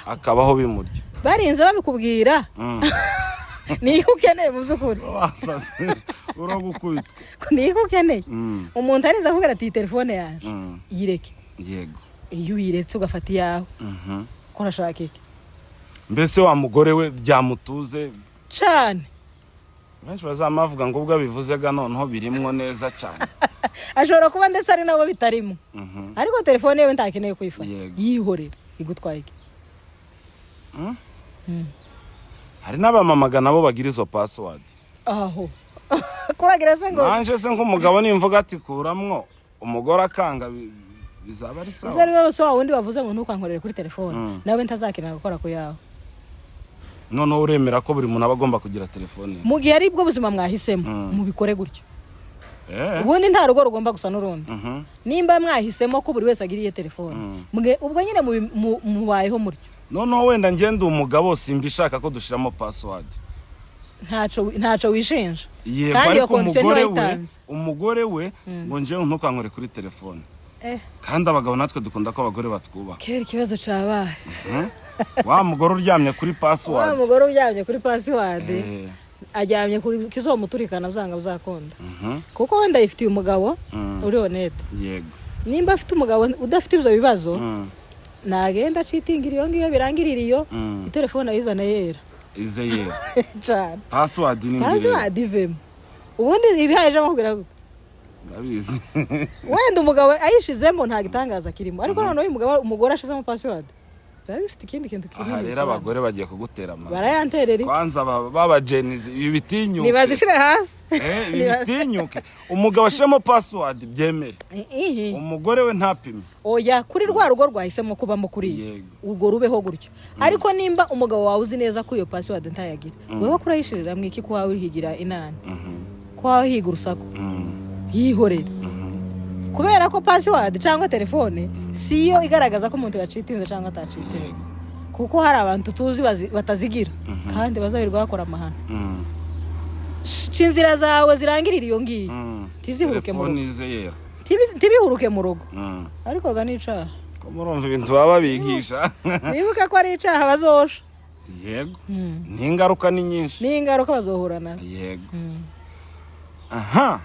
B: akabaho bimurya.
A: Barinze babikubwira, niyo ukeneye mu by'ukuri.
B: Wasaze, uragukubitwa.
A: Niyo ukeneye. Umuntu arinze akubwira ati iyi telefone yaje, yireke. Iyo uyiretse ugafata iyawe, ko urashaka iki?
B: Mbese wa mugore we ryamutuze.
A: Cane.
B: Benshi bazamavuga ngo ubwo abivuze ga noneho birimwo neza cyane.
A: Ashobora kuba ndetse ari nabo bitarimo, ariko telefone yewe ntakeneye kuyifata. Yihorera, igutwaye iki?
B: Hari n'abamamaga nabo bagira izo password.
A: Aho kuragira se ngo
B: Nanje se nk'umugabo nimvuga ati kuramwo, umugore akanga, bizaba ari
A: ibyo ari
B: sawa?
A: byo byose, wa wundi wavuze ngo ntukankorere kuri telefone, nawe ntazakenera gukora ku yawe.
B: Noneho uremera ko buri muntu aba agomba kugira telefone ye?
A: Mu gihe ari bwo buzima mwahisemo, mubikore gutyo. Ubundi nta rugo rugomba gusa n'urundi. Nimba mwahisemo ko buri wese agira iye telefone, mwe ubwo nyine mubayeho mutyo.
B: Noneho wenda ngende umugabo simbishaka ko dushiramo password.
A: Ntaco wishinja.
B: Yego.
A: Kandi iyo
B: Ariko
A: condition
B: umugore we,
A: ntiwayitanze.
B: umugore we ngo njyewe ntukankore kuri telefone. Kandi abagabo natwe dukunda ko abagore batwubaha.
A: Kera ikibazo cabaye.
B: Wa mugore uryamye kuri
A: Wa
B: password.
A: mugore uryamye kuri password, aryamye kuri kizomuturikana byanga bizakunda, kuko wenda yifitiye umugabo uri honnête. Nimba afite umugabo udafite ibyo bibazo, nagenda acheatingira iyo ngiyo, birangirira iyo. Itelefone ayizana yera.
B: Ize yera.
A: Cyane.
B: Password ni mbere.
A: Password ivemo, ubundi ibihaye amubwira gute?
B: Ndabizi.
A: Wenda umugabo ayishizemo nta gitangaza kirimo, ariko noneho uyu mugabo, umugore ashizemo password. Biba bifite ikindi kintu
B: Aha
A: kinini
B: rero
A: bisobanura.
B: Abagore bagiye kugutera amabuye.
A: Barayanterera iki?
B: Kwanza b'abajenizi, ibi bitinyuke.
A: Nibazishire hasi.
B: Ibi bitinyuke, umugabo ashiremo password byemere,
A: Ihi.
B: umugore we ntapime.
A: Oya, kuri rwa rugo rwahisemo kubamo kuriya, urwo rubeho gutyo. Ariko nimba umugabo wawe uzi neza ko iyo password ntayagira, wewe kurayishirira mwiki? Ko wawe wihigira inani, ko wawe higa urusaku, yihorera, kubera ko password cyangwa telefone si yo igaragaza ko umuntu yacitinze cyangwa atacitinze, kuko hari abantu tuzi batazigira kandi bazabirirwa bakora amahano. Ca inzira zawe zirangirira iyo ngiyo, ntizihuruke mu rugo.
B: Telefone ize yera.
A: Ntibihuruke mu rugo. Ariko ga ni icaha.
B: Ko murumva ibintu baba babigisha.
A: Wibuke ko ari icaha, bazosha.
B: Yego, n'ingaruka ni nyinshi.
A: N'ingaruka bazohura nazo.
B: Yego. Aha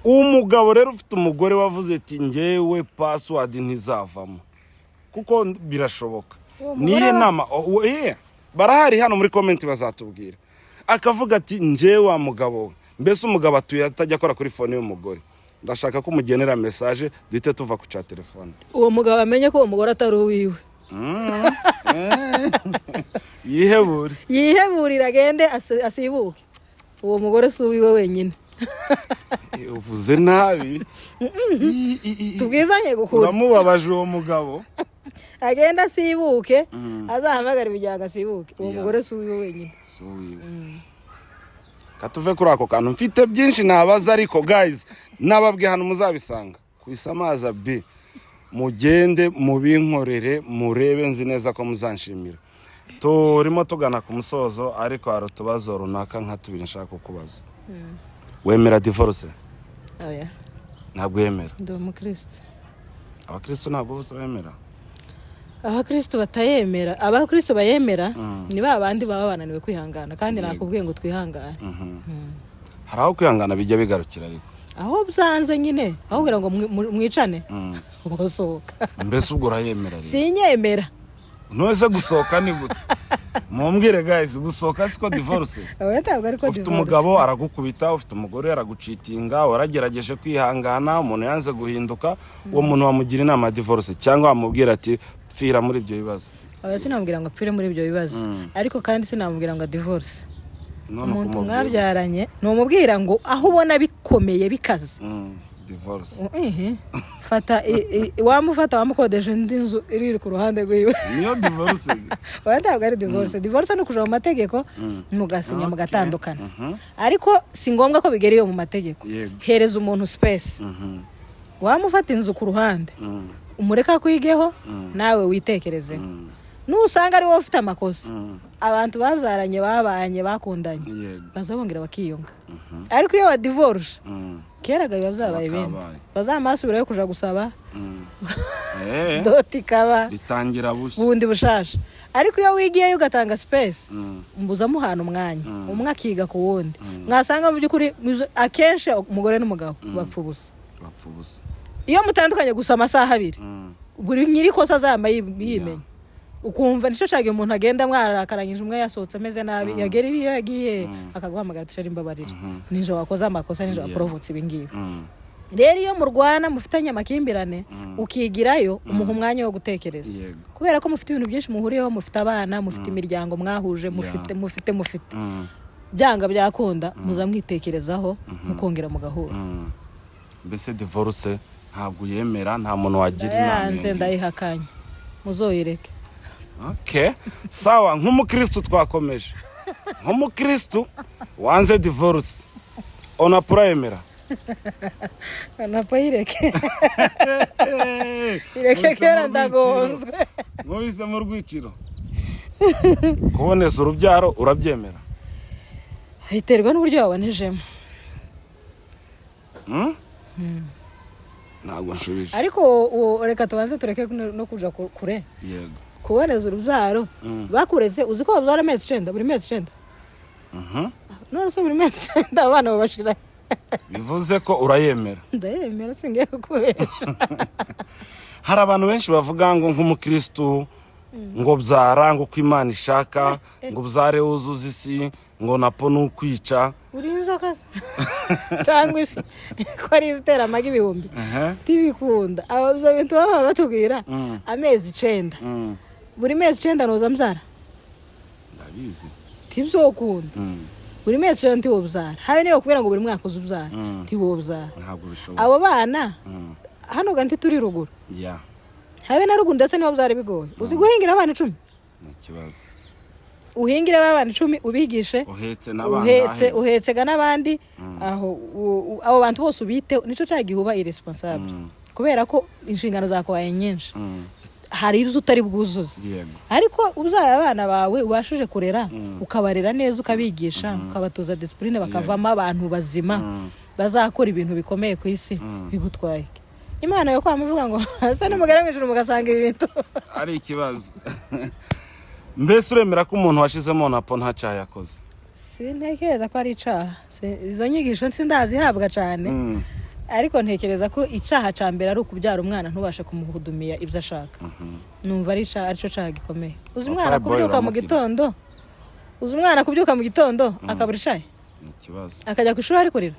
B: umugabo rero ufite umugore wavuze ati: "Ngewe password ntizavamo," kuko birashoboka.
A: Uwo mugore
B: Niyo nama barahari hano muri comment bazatubwira. Akavuga ati: "Ngewe wa mugabo we," mbese umugabo atuye atajya akora kuri phone y'umugore. Ndashaka ko umugenera message, duhite tuva ku cya telefone.
A: Uwo mugabo amenye ko uwo mugore atari uwiwe.
B: Yihebure.
A: Yiheburire, agende asibuke. Uwo mugore si uwiwe wenyine.
B: Uvuze nabi.
A: Tubwizanye gukura.
B: Uramubabaje uwo mugabo.
A: Agende asibuke, azahamagara imiryango, asibuke. Uwo mugore si uwiwe wenyine.
B: Si uwiwe. Katuve kuri ako kantu, mfite byinshi nabaza, ariko guys, nababwiye hano muzabisanga ku Isamaza B. Mugende mubinkorere, murebe, nzi neza ko muzanshimira. Turimo tugana ku musozo, ariko hari utubazo runaka nka tubiri nshaka kukubaza. Wemera divorce?
A: Oya.
B: Ntabwo wemera?
A: Ndi umukristo.
B: Abakristo ntabwo bose bemera.
A: Abakristo batayemera, abakristo bayemera ni ba bandi baba bananiwe kwihangana kandi nakubwiye ngo twihangane.
B: Hari aho kwihangana bijya bigarukira ariko.
A: Aho byanze nyine, aho kugira ngo mwicane, usohoka.
B: Mbese ubwo urayemera rero?
A: Sinyemera.
B: Ntuze gusohoka ni gute? Mumbwire guys, gusohoka siko divorce?
A: Oya, ntabwo ariko
B: Ufite
A: divorce.
B: umugabo aragukubita, ufite umugore aragucitinga, waragerageje kwihangana, umuntu yanze guhinduka. Uwo muntu wamugira inama ya divorce cyangwa wamubwira ati: "Pfira muri ibyo bibazo"?
A: Oya, sinamubwira ngo apfire muri ibyo bibazo, ariko kandi sinamubwira ngo divorce.
B: None
A: Umuntu
B: kumubwira-
A: mwabyaranye, numubwira ngo aho ubona bikomeye bikaze,
B: Divorce.
A: Ihi. Fata wamufata, wamukodesha indi nzu iri ku ruhande rwiwe.
B: Niyo divorce?
A: Oya, ntabwo ari divorce. Divorce ni ukuja mu mategeko, mugasinya, mugatandukana. Ariko si ngombwa ko bigera iyo mu mategeko. Hereza umuntu space. Wamufata inzu ku ruhande, umureke akwigeho, nawe witekerezeho. Nusanga ari wowe ufite amakosa, abantu babyaranye, babanye, bakundanye, bazabongera bakiyunga. Ariko iyo wadivoruje, keraga biba byabaye ibindi.
B: Bakabaye.
A: Bazamasubirayo kuja gusaba dot ikaba
B: Bitangira bushya.
A: Bundi bushasha. Ariko iyo wigiyeyo ugatanga space, mbuza muhana umwanya, umwe akiga ku wundi, mwasanga mu by'ukuri akenshi umugore n'umugabo bapfa ubusa.
B: Bapfa ubusa.
A: Iyo mutandukanye gusa amasaha 2, buri nyiri kosa azamba yimenya. Ukumva nicyo cyagihe umuntu agenda mwarakaranyije, umwe yasohotse ameze nabi, yagera iyo yagiye akaguhamagara ati: "Chéri, mbabarira, ninjye wakoze amakosa, ninjye waporovotse ibi ngibi." Rero iyo murwana, mufitanye amakimbirane, ukigirayo, umuha umwanya wo gutekereza, kubera ko mufite ibintu byinshi muhuriyeho, mufite abana, mufite imiryango mwahuje, mufite mufite mufite. Byanga byakunda muza mwitekerezaho, mukongera mugahura.
B: Mbese divorce ntabwo uyemera, nta muntu wagira inama
A: Ndayanze.
B: iyo ngiyo.
A: Ndayihakanye, muzoyireke.
B: Okay, sawa. Nk'umukristu twakomeje, nk'umukristu wanze divorce, onapo urayemera?
A: Napo yireke, ireke kera ndagonzwe.
B: Nkubise mu rwiciro. Kuboneza urubyaro urabyemera?
A: Biterwa n'uburyo wabonejemo.
B: Ntabwo nshubije.
A: Ariko reka tubanze tureke no kuja kure. Kuboneza urubyaro, bakureze uzi ko babyara amezi 9, buri mezi 9. None se buri mezi 9 abana babashira?
B: Bivuze ko urayemera.
A: Ndayemera, singiye kukubesha.
B: Hari abantu benshi bavuga ngo nk'umukristu ngo byara ngo uko Imana ishaka, ngo ubyare wuzuze isi, ngo napo ni ukwica.
A: Uri inzoka se cyangwa ifi ko ari izitera amagi ibihumbi? Tibikunda. Abo ibyo bintu baba batubwira, amezi 9. Buri mezi 9 noza mbyara?
B: Ndabizi.
A: Tibzokunda. Buri mezi 9 ntiwobyara, habe niyo kubera ngo buri mwaka uza ubyara, ntiwobyara.
B: Ntabwo bishoboka.
A: Abo bana hano ga ntituri ruguru, habe na ruguru ndetse niho byari bigoye. Uzi guhingira abana 10?
B: Ni ikibazo.
A: Uhingire abana 10, ubigishe,
B: uhetse
A: uhetse
B: n'abana.
A: Uhetsega n'abandi aho abo bantu bose ubiteho. Nicyo cya gihe uba irresponsable, kubera ko inshingano zakubaye nyinshi, hari ibyo utari bwuzuze. Ariko ubyaye abana bawe ubashije kurera, ukabarera neza, ukabigisha, ukabatoza discipline, bakavamo abantu bazima bazakora ibintu bikomeye ku isi, bigutwaye iki? Imana yo kwamuvuga ngo ese nimugera mu ijuru mugasanga ibi bintu
B: Ari ikibazo. Mbese uremera ko umuntu washizemo onapo nta cyaha yakoze?
A: Sintekereza ko ari icaha. Izo nyigisho sindazihabwa cyane, ariko ntekereza ko icaha cya mbere ari ukubyara umwana ntubashe kumuhudumiya ibyo ashaka. Numva ari icaha, aricyo caha gikomeye. Uzi umwana
B: Papa Boy
A: kubyuka mu
B: uramukira.
A: gitondo, uzi umwana kubyuka mu gitondo akabura icayi,
B: Ni ikibazo.
A: akajya ku ishuri ari kurira,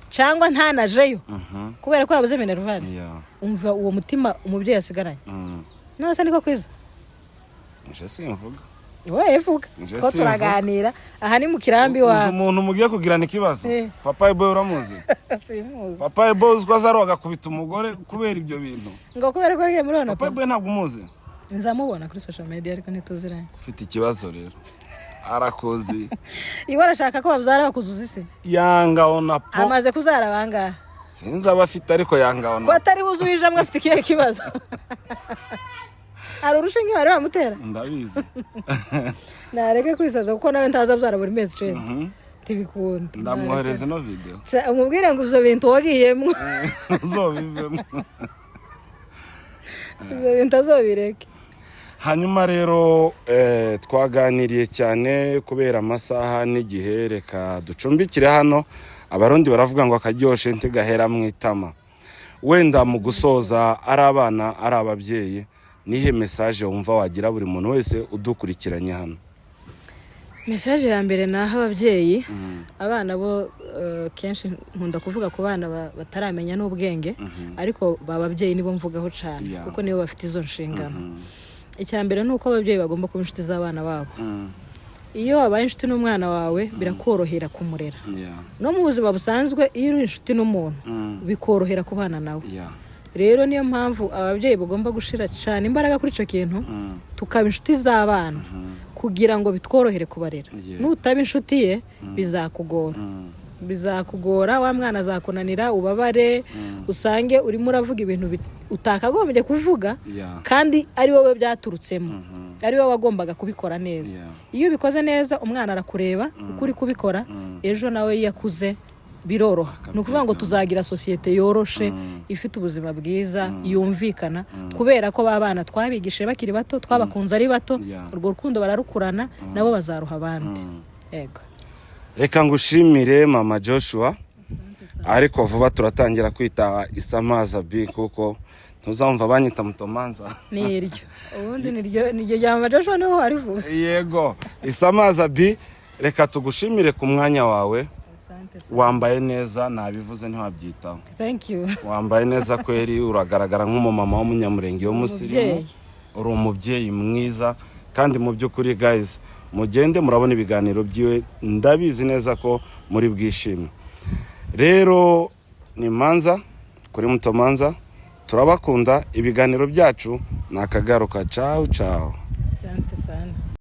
A: cyangwa ntanajeyo kubera ko yabuze minerval? Umva uwo mutima umubyeyi asigaranye. None se niko kwiza?
B: Nje simvuga.
A: Wowe vuga.
B: Nje
A: Ko
B: simvuga.
A: turaganira aha ni mu kirambi
B: Uzi
A: wa
B: umuntu mugiye kugirana ikibazo?
A: Eh.
B: Papa Boy uramuzi?
A: Simuzi.
B: Papa Boy uzwi aza agakubita umugore kubera ibyo bintu.
A: Ngo kubera ko yagiye muri
B: Papa
A: onapo?
B: Boy ntabwo umuzi?
A: Nzamubona kuri social media, ariko ntituziranye.
B: Ufite ikibazo rero, arakoze.
A: Iwe arashaka ko babyara bakuzuza isi.
B: Yanga onapo.
A: Amaze kubyara bangahe?
B: Sinzi aba afite, ariko yanga
A: Ko
B: onapo.
A: atari buzuye ijamwe, afite ikihe kibazo? Hari urushinge bari bamutera?
B: Ndabizi.
A: Nareke kwisaza, kuko nawe ntaza abyara buri mezi 9, ntibikunda.
B: Ndamwohereza ino video.
A: Umubwire ngo ibyo bintu wagiyemo,
B: Uzobivemo.
A: ibyo bintu azobireke.
B: Hanyuma rero twaganiriye cyane kubera amasaha n'igihe, reka ducumbikire hano. Abarundi baravuga ngo akaryoshe ntigahera mu itama. Wenda mu gusoza, ari abana ari ababyeyi, nihe message wumva wagira buri muntu wese udukurikiranye hano?
A: Message ya mbere ni aho ababyeyi, abana bo kenshi nkunda kuvuga ku bana bataramenya n'ubwenge, ariko ba babyeyi nibo mvugaho cyane, kuko nibo bafite izo nshingano. Icya mbere ni uko ababyeyi bagomba kuba inshuti z'abana babo. Iyo wabaye inshuti n'umwana wawe, birakorohera kumurera. No mu buzima busanzwe, iyo uri inshuti n'umuntu, bikorohera kubana nawe. Rero niyo mpamvu ababyeyi bagomba gushira cyane imbaraga kuri icyo kintu, tukaba inshuti z'abana kugira ngo bitworohere kubarera. Nutaba inshuti ye, bizakugora, bizakugora. Wa mwana azakunanira, ubabare, usange urimo uravuga ibintu utakagombye kuvuga, kandi ari wowe byaturutsemo, ari wowe wagombaga kubikora neza. Iyo ubikoze neza, umwana arakureba uko uri kubikora. Ejo nawe iyo akuze biroroha. Ni ukuvuga ngo tuzagira sosiyete yoroshe, ifite ubuzima bwiza, yumvikana, kubera ko ba bana twabigishije bakiri bato, twabakunze ari bato. Urwo rukundo bararukurana, nabo bazaruha abandi. Yego.
B: Reka ngushimire, Mama Joshua, ariko vuba turatangira kwita Isamaza B, kuko ntuzamva banyita Mutomanza.
A: Ni iryo, ubundi niryo rya Mama Joshua, niho warivuga.
B: Yego, Isamaza B, reka tugushimire ku mwanya wawe. Wambaye neza, nabivuze ntiwabyitaho.
A: Thank you.
B: Wambaye neza kweri, uragaragara nk'umumama w'umunyamurenge w'umusirimu.
A: Umubyeyi.
B: Uri umubyeyi mwiza, kandi mu by'ukuri guys, mugende murabona ibiganiro byiwe, ndabizi neza ko muri bwishime. Rero ni Manza kuri Mutomanza, turabakunda. Ibiganiro byacu ni akagaruka. Cawu cawu.